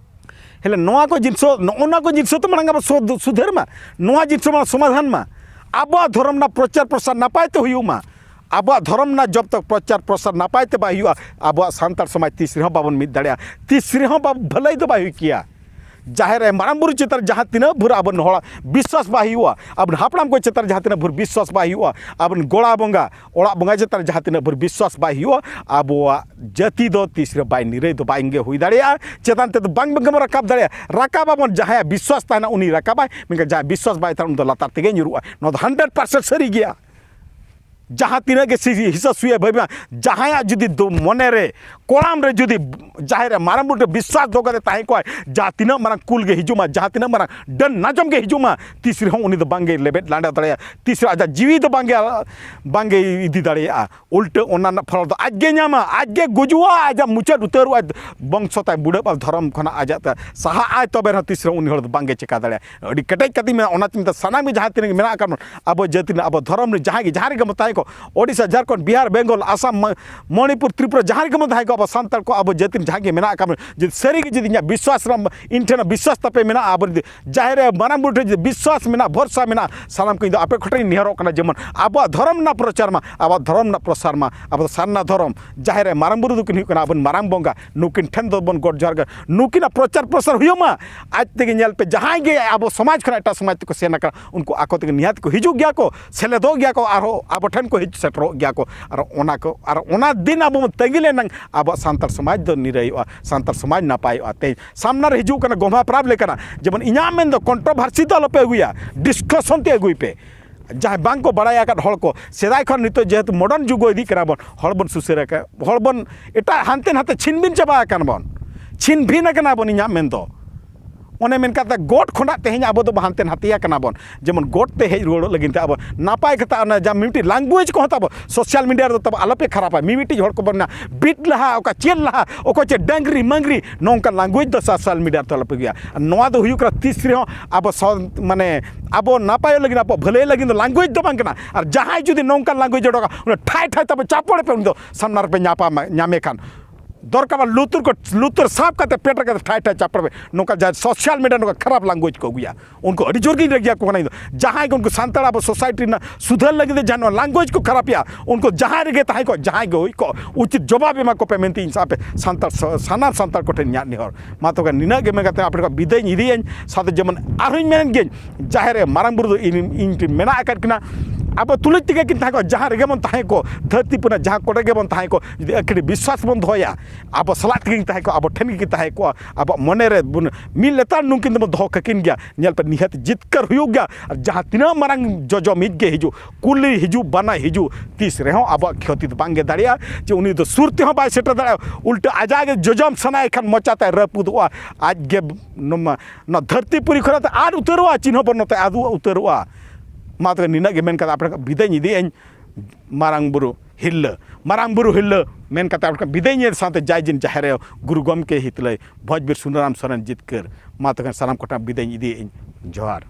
ᱦᱮᱸ, ᱱᱚᱣᱟ ᱠᱚ ᱡᱤᱱᱤᱥ, ᱱᱚᱜᱼᱚ ᱱᱚᱣᱟ ᱠᱚ ᱡᱤᱱᱤᱥ ᱛᱚ ᱢᱟᱲᱟᱝ ᱟᱵᱚ ᱥᱩᱫ-, ᱥᱩᱫᱷᱟᱹᱨ ᱢᱟ, ᱱᱚᱣᱟ ᱡᱤᱱᱤᱥ ᱢᱟ ᱥᱚᱢᱟᱫᱷᱟᱱ ᱢᱟ, ᱟᱵᱚᱣᱟᱜ ᱫᱷᱚᱨᱚᱢ ᱨᱮᱱᱟᱜ ᱯᱨᱚᱪᱟᱨ ᱯᱨᱚᱥᱟᱨ ᱱᱟᱯᱟᱭ ᱛᱮ ᱦᱩᱭᱩᱜ ᱢᱟ᱾ ᱟᱵᱚᱣᱟᱜ ᱫᱷᱚᱨᱚᱢ ᱨᱮᱱᱟᱜ ᱡᱚᱵ ᱛᱚᱠ ᱯᱨᱚᱪᱟᱨ ᱯᱨᱚᱥᱟᱨ ᱱᱟᱯᱟᱭ ᱛᱮ ᱵᱟᱭ ᱦᱩᱭᱩᱜᱼᱟ, ᱟᱵᱚᱣᱟᱜ ᱥᱟᱱᱛᱟᱲ ᱥᱚᱢᱟᱡᱽ ᱛᱤᱥ ᱨᱮᱦᱚᱸ ᱵᱟᱵᱚᱱ ᱢᱤᱫ ᱫᱟᱲᱮᱭᱟᱜᱼᱟ, ᱛᱤᱥ ᱨᱮᱦᱚᱸ ᱵᱟ-, ᱵᱷᱟᱹᱞᱟᱹᱭ ᱫᱚ ᱵᱟᱭ ᱦᱩᱭ ᱠᱮᱭᱟ᱾ ᱡᱟᱦᱮᱨ ᱟᱭᱳ ᱢᱟᱨᱟᱝ ᱵᱩᱨᱩ ᱪᱮᱛᱟᱱ ᱨᱮ ᱡᱟᱦᱟᱸ ᱛᱤᱱᱟᱹᱜ ᱵᱷᱳᱨ ᱟᱵᱚ ᱦᱚᱲᱟᱜ ᱵᱤᱥᱣᱟᱥ ᱵᱟᱭ ᱦᱩᱭᱩᱜᱼᱟ, ᱟᱵᱚ ᱦᱟᱯᱲᱟᱢ ᱠᱚ ᱪᱮᱛᱟᱱ ᱨᱮ ᱡᱟᱦᱟᱸ ᱛᱤᱱᱟᱹᱜ ᱵᱷᱳᱨ ᱵᱤᱥᱣᱟᱥ ᱵᱟᱭ ᱦᱩᱭᱩᱜᱼᱟ, ᱟᱵᱚ ᱜᱚᱲᱟ ᱵᱚᱸᱜᱟ, ᱚᱲᱟᱜ ᱵᱚᱸᱜᱟ ᱪᱮᱛᱟᱱ ᱨᱮ ᱡᱟᱦᱟᱸ ᱛᱤᱱᱟᱹᱜ ᱵᱷᱳᱨ ᱵᱤᱥᱣᱟᱥ ᱵᱟᱭ ᱦᱩᱭᱩᱜᱼᱟ, ᱟᱵᱚᱣᱟᱜ ᱡᱟᱹᱛᱤ ᱫᱚ ᱛᱤᱥ ᱨᱮ ᱵᱟᱭ ᱱᱤᱨᱟᱹᱭ ᱫᱚ ᱵᱟᱝ ᱜᱮ ᱦᱩᱭ ᱫᱟᱲᱮᱭᱟᱜᱼᱟ᱾ ᱪᱮᱛᱟᱱ ᱛᱮᱫᱚ ᱵᱟᱝ ᱵᱟᱝ ᱜᱮᱵᱚᱱ ᱨᱟᱠᱟᱵ ᱫᱟᱲᱮᱭᱟᱜᱼᱟ᱾ ᱨᱟᱠᱟᱵ ᱟᱵᱚᱱ, ᱡᱟᱦᱟᱸᱭᱟᱜ ᱵᱤᱥᱣᱟᱥ ᱛᱟᱦᱮᱱᱟ ᱩᱱᱤ ᱨᱟᱠᱟᱵᱟᱭ, ᱢᱮᱱᱠᱷᱟᱱ ᱡᱟᱦᱟᱸᱭ ᱵᱤᱥᱣᱟᱥ ᱵᱟᱭ ᱛᱟᱦᱮᱱᱟ ᱩᱱᱤ ᱫᱚ ᱞᱟᱛᱟᱨ ᱛᱮᱜᱮ ᱧᱩᱨᱩᱜᱼᱟ᱾ ᱱᱚᱣᱟ ᱫᱚ ᱦᱟᱱᱰᱨᱮᱰ ᱯᱟᱨᱥᱮᱱᱴ ᱥᱟᱹᱨᱤ ᱜᱮᱭᱟ᱾ ᱡᱟᱦᱟᱸ ᱛᱤᱱᱟᱹᱜ ᱜᱮ ᱥᱤ-, ᱦᱤᱥᱟᱹ ᱥᱩᱭᱟᱹ ᱵᱷᱟᱹᱵᱤ ᱢᱟ, ᱡᱟᱦᱟᱸᱭᱟᱜ ᱡᱩᱫᱤ ᱫᱩ-, ᱢᱚᱱᱮ ᱨᱮ ᱠᱚᱲᱟᱢ ᱨᱮ ᱡᱩᱫᱤ ᱡᱟᱦᱮᱨ ᱨᱮ ᱢᱟᱨᱟᱝ ᱵᱩᱨᱩ ᱴᱷᱮᱱ ᱵᱤᱥᱣᱟᱥ ᱫᱚᱦᱚ ᱠᱟᱛᱮ ᱛᱟᱦᱮᱸ ᱠᱚᱜᱼᱟᱭ, ᱡᱟᱦᱟᱸ ᱛᱤᱱᱟᱹᱜ ᱢᱟᱨᱟᱝ ᱠᱩᱞ ᱜᱮ ᱦᱤᱡᱩᱜ ᱢᱟ, ᱡᱟᱦᱟᱸ ᱛᱤᱱᱟᱹᱜ ᱢᱟᱨᱟᱝ ᱰᱟᱹᱱ ᱱᱟᱡᱚᱢ ᱜᱮ ᱦᱤᱡᱩᱜ ᱢᱟ, ᱛᱤᱥ ᱨᱮᱦᱚᱸ ᱩᱱᱤ ᱫᱚ ᱵᱟᱝᱜᱮ ᱞᱮᱵᱮᱫ ᱞᱟᱸᱰᱟ ᱫᱟᱲᱮᱭᱟᱜᱼᱟ, ᱛᱤᱥ ᱨᱮᱦᱚᱸ ᱟᱡᱟᱜ ᱡᱤᱣᱤ ᱫᱚ ᱵᱟᱝᱜᱮ, ᱵᱟᱝᱜᱮ ᱤᱫᱤ ᱫᱟᱲᱮᱭᱟᱜᱼᱟ᱾ ᱩᱞᱴᱟᱹ ᱚᱱᱟ ᱨᱮᱱᱟᱜ ᱯᱷᱚᱞ ᱫᱚ ᱟᱡ ᱜᱮ ᱧᱟᱢᱟ, ᱟᱡ ᱜᱮ ᱜᱩᱡᱩᱜᱼᱟ, ᱟᱡᱟᱜ ᱢᱩᱪᱟᱹᱫ ᱩᱛᱟᱹᱨᱚᱜᱼᱟ, ᱵᱚᱝᱥᱚ ᱛᱟᱭ ᱵᱩᱰᱟᱹᱜᱼᱟ, ᱫᱷᱚᱨᱚᱢ ᱠᱷᱚᱱᱟᱜ ᱟᱡᱟᱜ ᱛᱮ ᱥᱟᱦᱟᱜ ᱟᱭ, ᱛᱚᱵᱮ ᱨᱮᱦᱚᱸ ᱛᱤᱥ ᱨᱮᱦᱚᱸ ᱩᱱᱤ ᱦᱚᱲ ᱫᱚ ᱵᱟᱝᱜᱮ ᱪᱮᱠᱟ ᱫᱟᱲᱮᱭᱟᱜᱼᱟ᱾ ᱟᱹᱰᱤ ᱠᱮᱴᱮᱡ ᱠᱟᱛᱮᱧ ᱢᱮᱱᱟ, ᱚᱱᱟᱛᱮᱧ ᱢᱮᱛᱟᱜᱼᱟ, ᱥᱟᱱᱟᱢ ᱜᱮ ᱡᱟᱦᱟᱸ ᱛᱤᱱᱟᱹᱜ ᱜᱮ ᱢᱮᱱᱟᱜ ᱟᱠᱟᱫ ᱵᱚᱱ, ᱟᱵᱚ ᱡᱟᱹᱛᱤ ᱨᱮᱱᱟᱜ, ᱟᱵᱚ ᱫᱷᱚᱨᱚᱢ ᱨᱮ ᱡᱟᱦᱟᱸᱭ ᱜᱮ, ᱡᱟᱦᱟᱸ ᱨᱮᱜᱮ ᱵᱚᱱ ᱛᱟᱦᱮᱸ ᱠᱚ, ᱳᱰᱤᱥᱟ, ᱡᱷᱟᱲᱠᱷᱚᱸᱰ, ᱵᱤᱦᱟᱨ, ᱵᱮᱝᱜᱚᱞ, ᱟᱥᱟᱢ, ᱢᱟ-, ᱢᱚᱬᱤᱯᱩᱨ, ᱛᱨᱤᱯᱩᱨᱟ, ᱡᱟᱦᱟᱸ ᱨᱮᱜᱮ ᱵᱚᱱ ᱛᱟᱦᱮᱸ ᱠᱚ, ᱟᱵᱚ ᱥᱟᱱᱛᱟᱲ ᱠᱚ, ᱟᱵᱚ ᱡᱟᱹᱛᱤ ᱨᱮ ᱡᱟᱦᱟᱸ ᱜᱮ ᱢᱮᱱᱟᱜ ᱟᱠᱟᱫ ᱵᱚᱱ, ᱡᱩᱫᱤ ᱥᱟᱹᱨᱤ ᱜᱮ ᱡᱩᱫᱤ ᱤᱧᱟᱹᱜ ᱵᱤᱥᱣᱟᱥ ᱨᱮ, ᱤᱧ ᱴᱷᱮᱱ ᱵᱤᱥᱣᱟᱥ ᱛᱟᱯᱮ ᱢᱮᱱᱟᱜᱼᱟ, ᱟᱵᱚ ᱡᱩᱫᱤ ᱡᱟᱦᱮᱨ ᱨᱮ ᱢᱟᱨᱟᱝ ᱵᱩᱨᱩ ᱴᱷᱮᱱ ᱡᱩᱫᱤ ᱵᱤᱥᱣᱟᱥ ᱢᱮᱱᱟᱜᱼᱟ, ᱵᱷᱚᱨᱥᱟ ᱢᱮᱱᱟᱜᱼᱟ, ᱥᱟᱱᱟᱢ ᱠᱚ ᱤᱧ ᱫᱚ ᱟᱯᱮ ᱠᱚᱴᱷᱮᱱ ᱤᱧ ᱱᱮᱦᱚᱨᱚᱜ ᱠᱟᱱᱟ, ᱡᱮᱢᱚᱱ ᱟᱵᱚᱣᱟᱜ ᱫᱷᱚᱨᱚᱢ ᱨᱮᱱᱟᱜ ᱯᱨᱚᱪᱟᱨ ᱢᱟ, ᱟᱵᱚᱣᱟᱜ ᱫᱷᱚᱨᱚᱢ ᱨᱮᱱᱟᱜ ᱯᱨᱚᱥᱟᱨ ᱢᱟ, ᱟᱵᱚ ᱫᱚ ᱥᱟᱨᱱᱟ ᱫᱷᱚᱨᱚᱢ, ᱡᱟᱦᱮᱨ ᱨᱮ ᱢᱟᱨᱟᱝ ᱵᱩᱨᱩ ᱫᱚᱠᱤᱱ ᱦᱩᱭᱩᱜ ᱠᱟᱱᱟ ᱟᱵᱚ ᱨᱮᱱ ᱢᱟᱨᱟᱝ ᱵᱚᱸᱜᱟ, ᱱᱩᱠᱤᱱ ᱴᱷᱮᱱ ᱫᱚᱵᱚᱱ ᱜᱚᱰ ᱡᱚᱦᱟᱨ ᱠᱟᱱᱟ, ᱱᱩᱠᱤᱱᱟᱜ ᱯᱨᱚᱪᱟᱨ ᱯᱨᱚᱥᱟᱨ ᱦᱩᱭᱩᱜ ᱢᱟ᱾ ᱟᱡ ᱛᱮᱜᱮ ᱧᱮᱞ ᱯᱮ, ᱡᱟᱦᱟᱸᱭ ᱜᱮ ᱟᱵᱚ ᱥᱚᱢᱟᱡᱽ ᱠᱷᱚᱱᱟᱜ ᱮᱴᱟᱜ ᱥᱚᱢᱟᱡᱽ ᱛᱮᱠᱚ ᱥᱮᱱ ᱟᱠᱟᱱᱟ, ᱩᱱᱠᱩ ᱟᱠᱚ ᱛᱮᱜᱮ ᱱᱤᱦᱟᱹᱛ ᱠᱚ ᱦᱤᱡᱩᱜ ᱜᱮᱭᱟ ᱠᱚ, ᱥᱮᱞᱮᱫᱚᱜ ᱜᱮᱭᱟ ᱠᱚ, ᱟᱨᱦᱚᱸ ᱟᱵᱚ ᱴᱷᱮᱱ ᱠᱚ ᱦᱮᱡ ᱥᱮᱴᱮᱨᱚᱜ ᱜᱮᱭᱟ ᱠᱚ᱾ ᱟᱨ ᱚᱱᱟ ᱠᱚ, ᱟᱨ ᱚᱱᱟ ᱫᱤᱱ ᱟᱵᱚ ᱵᱚᱱ ᱛᱟᱺᱜᱤ ᱞᱮᱱᱟ, ᱟᱵᱚᱣᱟᱜ ᱥᱟᱱᱛᱟᱲ ᱥᱚᱢᱟᱡᱽ ᱫᱚ ᱱᱤᱨᱟᱹᱭᱚᱜᱼᱟ, ᱥᱟᱱᱛᱟᱲ ᱥᱚᱢᱟᱡᱽ ᱱᱟᱯᱟᱭᱚᱜᱼᱟ᱾ ᱛᱮᱦᱮᱧ ᱥᱟᱢᱱᱟ ᱨᱮ ᱦᱤᱡᱩᱜ ᱠᱟᱱᱟ ᱜᱚᱢᱦᱟ ᱯᱚᱨᱚᱵᱽ ᱞᱮᱠᱟᱱᱟᱜ, ᱡᱮᱢᱚᱱ ᱤᱧᱟᱹᱜ ᱢᱮᱱ ᱫᱚ controversy ᱫᱚ ᱟᱞᱚᱯᱮ ᱟᱹᱜᱩᱭᱟ, discussion ᱛᱮ ᱟᱹᱜᱩᱭ ᱯᱮ᱾ ᱡᱟᱦᱟᱸᱭ ᱵᱟᱝ ᱠᱚ ᱵᱟᱲᱟᱭ ᱟᱠᱟᱫ ᱦᱚᱲ ᱠᱚ, ᱥᱮᱫᱟᱭ ᱠᱷᱚᱱ ᱱᱤᱛᱚᱜ ᱡᱮᱦᱮᱛᱩ modern ᱡᱩᱜᱽ ᱤᱫᱤᱜ ᱠᱟᱱᱟ ᱵᱚᱱ, ᱦᱚᱲ ᱵᱚᱱ ᱥᱩᱥᱟᱹᱨ ᱟᱠᱟᱫ, ᱦᱚᱲ ᱵᱚᱱ ᱮᱴᱟᱜ ᱦᱟᱱᱛᱮ ᱱᱟᱛᱮ ᱪᱷᱤᱱ ᱵᱤᱱ ᱪᱟᱵᱟ ᱟᱠᱟᱱ ᱵᱚᱱ, ᱪᱷᱤᱱ ᱵᱷᱤᱱ ᱟᱠᱟᱱᱟ ᱵᱚᱱ᱾ ᱤᱧᱟᱹᱜ ᱢᱮᱱ ᱫᱚ ᱚᱱᱮ ᱢᱮᱱ ᱠᱟᱛᱮ ᱜᱚᱴ ᱠᱷᱚᱱᱟᱜ ᱛᱮᱦᱮᱧ ᱟᱵᱚ ᱫᱚ ᱦᱟᱱᱛᱮ ᱱᱟᱛᱮ ᱟᱠᱟᱱᱟ ᱵᱚᱱ, ᱡᱮᱢᱚᱱ ᱜᱚᱴ ᱛᱮ ᱦᱮᱡ ᱨᱩᱣᱟᱹᱲᱚᱜ ᱞᱟᱹᱜᱤᱫ ᱛᱮ ᱟᱵᱚ ᱱᱟᱯᱟᱭ ᱠᱟᱛᱷᱟ, ᱚᱱᱟ ᱡᱟᱦᱟᱸ ᱢᱤᱫᱴᱤᱡ language ᱠᱚᱦᱚᱸ ᱛᱟᱵᱚ social media ᱨᱮᱫᱚ ᱛᱟᱵᱚ ᱟᱞᱚᱯᱮ ᱠᱷᱟᱨᱟᱯᱟ᱾ ᱢᱤᱢᱤᱫᱴᱤᱡ ᱦᱚᱲ ᱠᱚᱵᱚᱱ ᱢᱮᱱᱟ ᱵᱤᱴ ᱞᱟᱦᱟ, ᱚᱠᱟ ᱪᱮᱫ ᱞᱟᱦᱟ, ᱚᱠᱚᱭ ᱪᱮᱫ ᱰᱟᱝᱨᱤ ᱢᱟᱝᱨᱤ, ᱱᱚᱝᱠᱟ language ᱫᱚ social media ᱨᱮᱫᱚ ᱟᱞᱚᱯᱮ ᱟᱹᱜᱩᱭᱟ᱾ ᱟᱨ ᱱᱚᱣᱟ ᱫᱚ ᱦᱩᱭᱩᱜ ᱠᱟᱱᱟ ᱛᱤᱥ ᱨᱮᱦᱚᱸ ᱟᱵᱚ ᱥᱟᱶ-, ᱢᱟᱱᱮ ᱟᱵᱚ ᱱᱟᱯᱟᱭᱚᱜ ᱞᱟᱹᱜᱤᱫ, ᱟᱵᱚ ᱵᱷᱟᱹᱞᱟᱹᱭ ᱞᱟᱹᱜᱤᱫ ᱫᱚ language ᱫᱚ ᱵᱟᱝ ᱠᱟᱱᱟ᱾ ᱟᱨ ᱡᱟᱦᱟᱸᱭ ᱡᱩᱫᱤ ᱱᱚᱝᱠᱟᱱ language ᱚᱰᱚᱠᱟ, ᱩᱱᱤ ᱴᱷᱟᱭ ᱴᱷᱟᱭ ᱛᱟᱵᱚ ᱪᱟᱯᱚᱲ ᱯᱮ, ᱩᱱᱤ ᱫᱚ ᱥᱟᱢᱱᱟ ᱨᱮᱯᱮ ᱧᱟᱯᱟᱢᱟ, ᱧᱟᱢᱮ ᱠᱷᱟᱱ᱾ ᱫᱚᱨᱠᱟᱨ ᱵᱟᱝ ᱞᱩᱛᱩᱨ ᱠᱚ, ᱞᱩᱛᱩᱨ ᱥᱟᱵ ᱠᱟᱛᱮ ᱯᱮᱴ ᱨᱮ ᱠᱟᱛᱮ ᱴᱷᱟᱭ ᱴᱷᱟᱭ ᱪᱟᱯᱚᱲ ᱯᱮ᱾ ᱱᱚᱝᱠᱟ ᱡᱟᱦᱟᱸ social media ᱱᱚᱝᱠᱟ ᱠᱷᱟᱨᱟᱯ language ᱠᱚ ᱟᱹᱜᱩᱭᱟ, ᱩᱱᱠᱩ ᱟᱹᱰᱤ ᱡᱳᱨ ᱜᱤᱧ ᱨᱟᱹᱜᱤᱭᱟ ᱠᱚ ᱠᱟᱱᱟ ᱤᱧ ᱫᱚ᱾ ᱡᱟᱦᱟᱸᱭ ᱜᱮ ᱩᱱᱠᱩ ᱥᱟᱱᱛᱟᱲ ᱟᱵᱚ society ᱨᱮᱱᱟᱜ ᱥᱩᱫᱷᱟᱹᱨ ᱞᱟᱹᱜᱤᱫ ᱛᱮ ᱡᱟᱦᱟᱸ ᱱᱚᱣᱟ language ᱠᱚ ᱠᱷᱟᱨᱟᱯᱮᱜᱼᱟ, ᱩᱱᱠᱩ ᱡᱟᱦᱟᱸᱭ ᱨᱮᱜᱮ ᱛᱟᱦᱮᱸ ᱠᱚ, ᱡᱟᱦᱟᱸᱭ ᱜᱮ ᱦᱩᱭ ᱠᱚ, ᱩᱪᱤᱛ ᱡᱚᱵᱟᱵ ᱮᱢᱟ ᱠᱚᱯᱮ ᱢᱮᱱᱛᱮ ᱤᱧ ᱥᱟᱶ ᱟᱯᱮ ᱥᱟᱱᱛᱟᱲ ᱥᱚ-, ᱥᱟᱱᱟᱢ ᱥᱟᱱᱛᱟᱲ ᱠᱚᱴᱷᱮᱱ ᱤᱧᱟᱹᱜ ᱱᱮᱦᱚᱨ᱾ ᱢᱟ ᱛᱚᱵᱮ ᱱᱤᱱᱟᱹᱜ ᱜᱮ ᱢᱮᱱ ᱠᱟᱛᱮ ᱟᱯᱮ ᱠᱚ ᱵᱤᱫᱟᱹᱭ ᱤᱧ ᱤᱫᱤᱭᱟᱹᱧ᱾ ᱥᱟᱶᱛᱮ ᱡᱮᱢᱚᱱ ᱟᱨᱦᱚᱸᱧ ᱢᱮᱱ ᱜᱤᱭᱟᱹᱧ, ᱡᱟᱦᱮᱨ ᱨᱮ ᱢᱟᱨᱟᱝ ᱵᱩᱨᱩ ᱫᱚ ᱤᱧ, ᱤᱧ ᱴᱷᱮᱱ ᱢᱮᱱᱟᱜ ᱟᱠᱟᱫ ᱠᱤᱱᱟ᱾ ᱟᱵᱚ ᱛᱩᱞᱩᱡ ᱛᱮᱜᱮ ᱠᱤᱱ ᱛᱟᱦᱮᱸ ᱠᱚᱜᱼᱟ᱾ ᱡᱟᱦᱟᱸ ᱨᱮᱜᱮ ᱵᱚᱱ ᱛᱟᱦᱮᱸ ᱠᱚᱜ, ᱫᱷᱟᱹᱨᱛᱤ ᱯᱩᱨᱤ ᱡᱟᱦᱟᱸ ᱠᱚᱨᱮ ᱜᱮᱵᱚᱱ ᱛᱟᱦᱮᱸ ᱠᱚᱜ, ᱡᱩᱫᱤ ᱟᱹᱠᱷᱤᱲ ᱵᱤᱥᱣᱟᱥ ᱵᱚᱱ ᱫᱚᱦᱚᱭᱟ, ᱟᱵᱚ ᱥᱟᱞᱟᱜ ᱛᱮᱜᱮ ᱠᱤᱱ ᱛᱟᱦᱮᱸ ᱠᱚᱜᱼᱟ, ᱟᱵᱚ ᱢᱚᱱᱮ ᱨᱮ ᱵᱚᱱ ᱢᱤᱫ ᱞᱮᱛᱟᱲ ᱱᱩᱠᱤᱱ ᱫᱚᱵᱚᱱ ᱫᱚᱦᱚ ᱠᱟᱹᱠᱤᱱ ᱜᱮᱭᱟ᱾ ᱧᱮᱞ ᱯᱮ, ᱱᱤᱦᱟᱹᱛ ᱡᱤᱛᱠᱟᱹᱨ ᱦᱩᱭᱩᱜ ᱜᱮᱭᱟ᱾ ᱟᱨ ᱡᱟᱦᱟᱸ ᱛᱤᱱᱟᱹᱜ ᱢᱟᱨᱟᱝ ᱡᱚᱡᱚᱢᱤᱡ ᱜᱮ ᱦᱤᱡᱩᱜ, ᱠᱩᱞᱤ ᱦᱤᱡᱩᱜ, ᱵᱟᱱᱟ ᱦᱤᱡᱩᱜ, ᱛᱤᱥ ᱨᱮᱦᱚᱸ ᱟᱵᱚᱣᱟᱜ ᱠᱷᱚᱛᱤ ᱫᱚ ᱵᱟᱝ ᱜᱮ ᱫᱟᱲᱮᱭᱟᱜᱼᱟ᱾ ᱡᱮ ᱩᱱᱤ ᱫᱚ ᱥᱩᱨ ᱛᱮᱦᱚᱸ ᱵᱟᱭ ᱥᱮᱴᱮᱨ ᱫᱟᱲᱮᱭᱟᱜᱼᱟ, ᱩᱞᱴᱟᱹ ᱟᱡᱟᱜ ᱜᱮ ᱡᱚᱡᱚᱢ ᱥᱟᱱᱟᱭᱮ ᱠᱷᱟᱱ ᱢᱚᱪᱟ ᱛᱟᱭ ᱨᱟᱹᱯᱩᱫᱚᱜᱼᱟ᱾ ᱟᱡ ᱜᱮ ᱱᱚᱣᱟ, ᱱᱚᱣᱟ ᱫᱷᱟᱹᱨᱛᱤ ᱯᱩᱨᱤ ᱠᱷᱚᱱᱟᱜ ᱫᱚ ᱟᱫ ᱩᱛᱟᱹᱨᱚᱜᱼᱟ, ᱪᱤᱱᱦᱟᱹ ᱵᱚᱨᱱᱚ ᱛᱮ ᱟᱫ ᱩᱛᱟᱹᱨᱚᱜᱼᱟ᱾ ᱢᱟ ᱛᱚᱵᱮ ᱱᱤᱱᱟᱹᱜ ᱜᱮ ᱢᱮᱱ ᱠᱟᱛᱮ ᱟᱯᱮ ᱴᱷᱮᱱ ᱵᱤᱫᱟᱹᱭ ᱤᱧ ᱤᱫᱤᱭᱟᱹᱧ᱾ ᱢᱟᱨᱟᱝ ᱵᱩᱨᱩ ᱦᱤᱨᱞᱟᱹ, ᱢᱟᱨᱟᱝ ᱵᱩᱨᱩ ᱦᱤᱨᱞᱟᱹ ᱢᱮᱱ ᱠᱟᱛᱮ ᱟᱯᱮ ᱴᱷᱮᱱ ᱵᱤᱫᱟᱹᱭ ᱤᱧ ᱥᱟᱶᱛᱮ ᱡᱟᱭ ᱡᱤᱱ ᱡᱟᱦᱮᱨ ᱟᱭᱳ ᱜᱩᱨᱩ ᱜᱚᱢᱠᱮ ᱦᱤᱛᱞᱟᱹᱭ ᱵᱷᱚᱡᱽᱵᱤᱨ ᱥᱩᱱᱟᱨᱟᱢ ᱥᱚᱨᱮᱱ ᱡᱤᱛᱠᱟᱹᱨ᱾ ᱢᱟ ᱛᱚᱵᱮ ᱥᱟᱱᱟᱢ ᱠᱚᱴᱷᱮᱱ ᱵᱤᱫᱟᱹᱭ ᱤᱧ ᱤᱫᱤᱭᱮᱫ ᱟᱹᱧ᱾ ᱡᱚᱦᱟᱨ᱾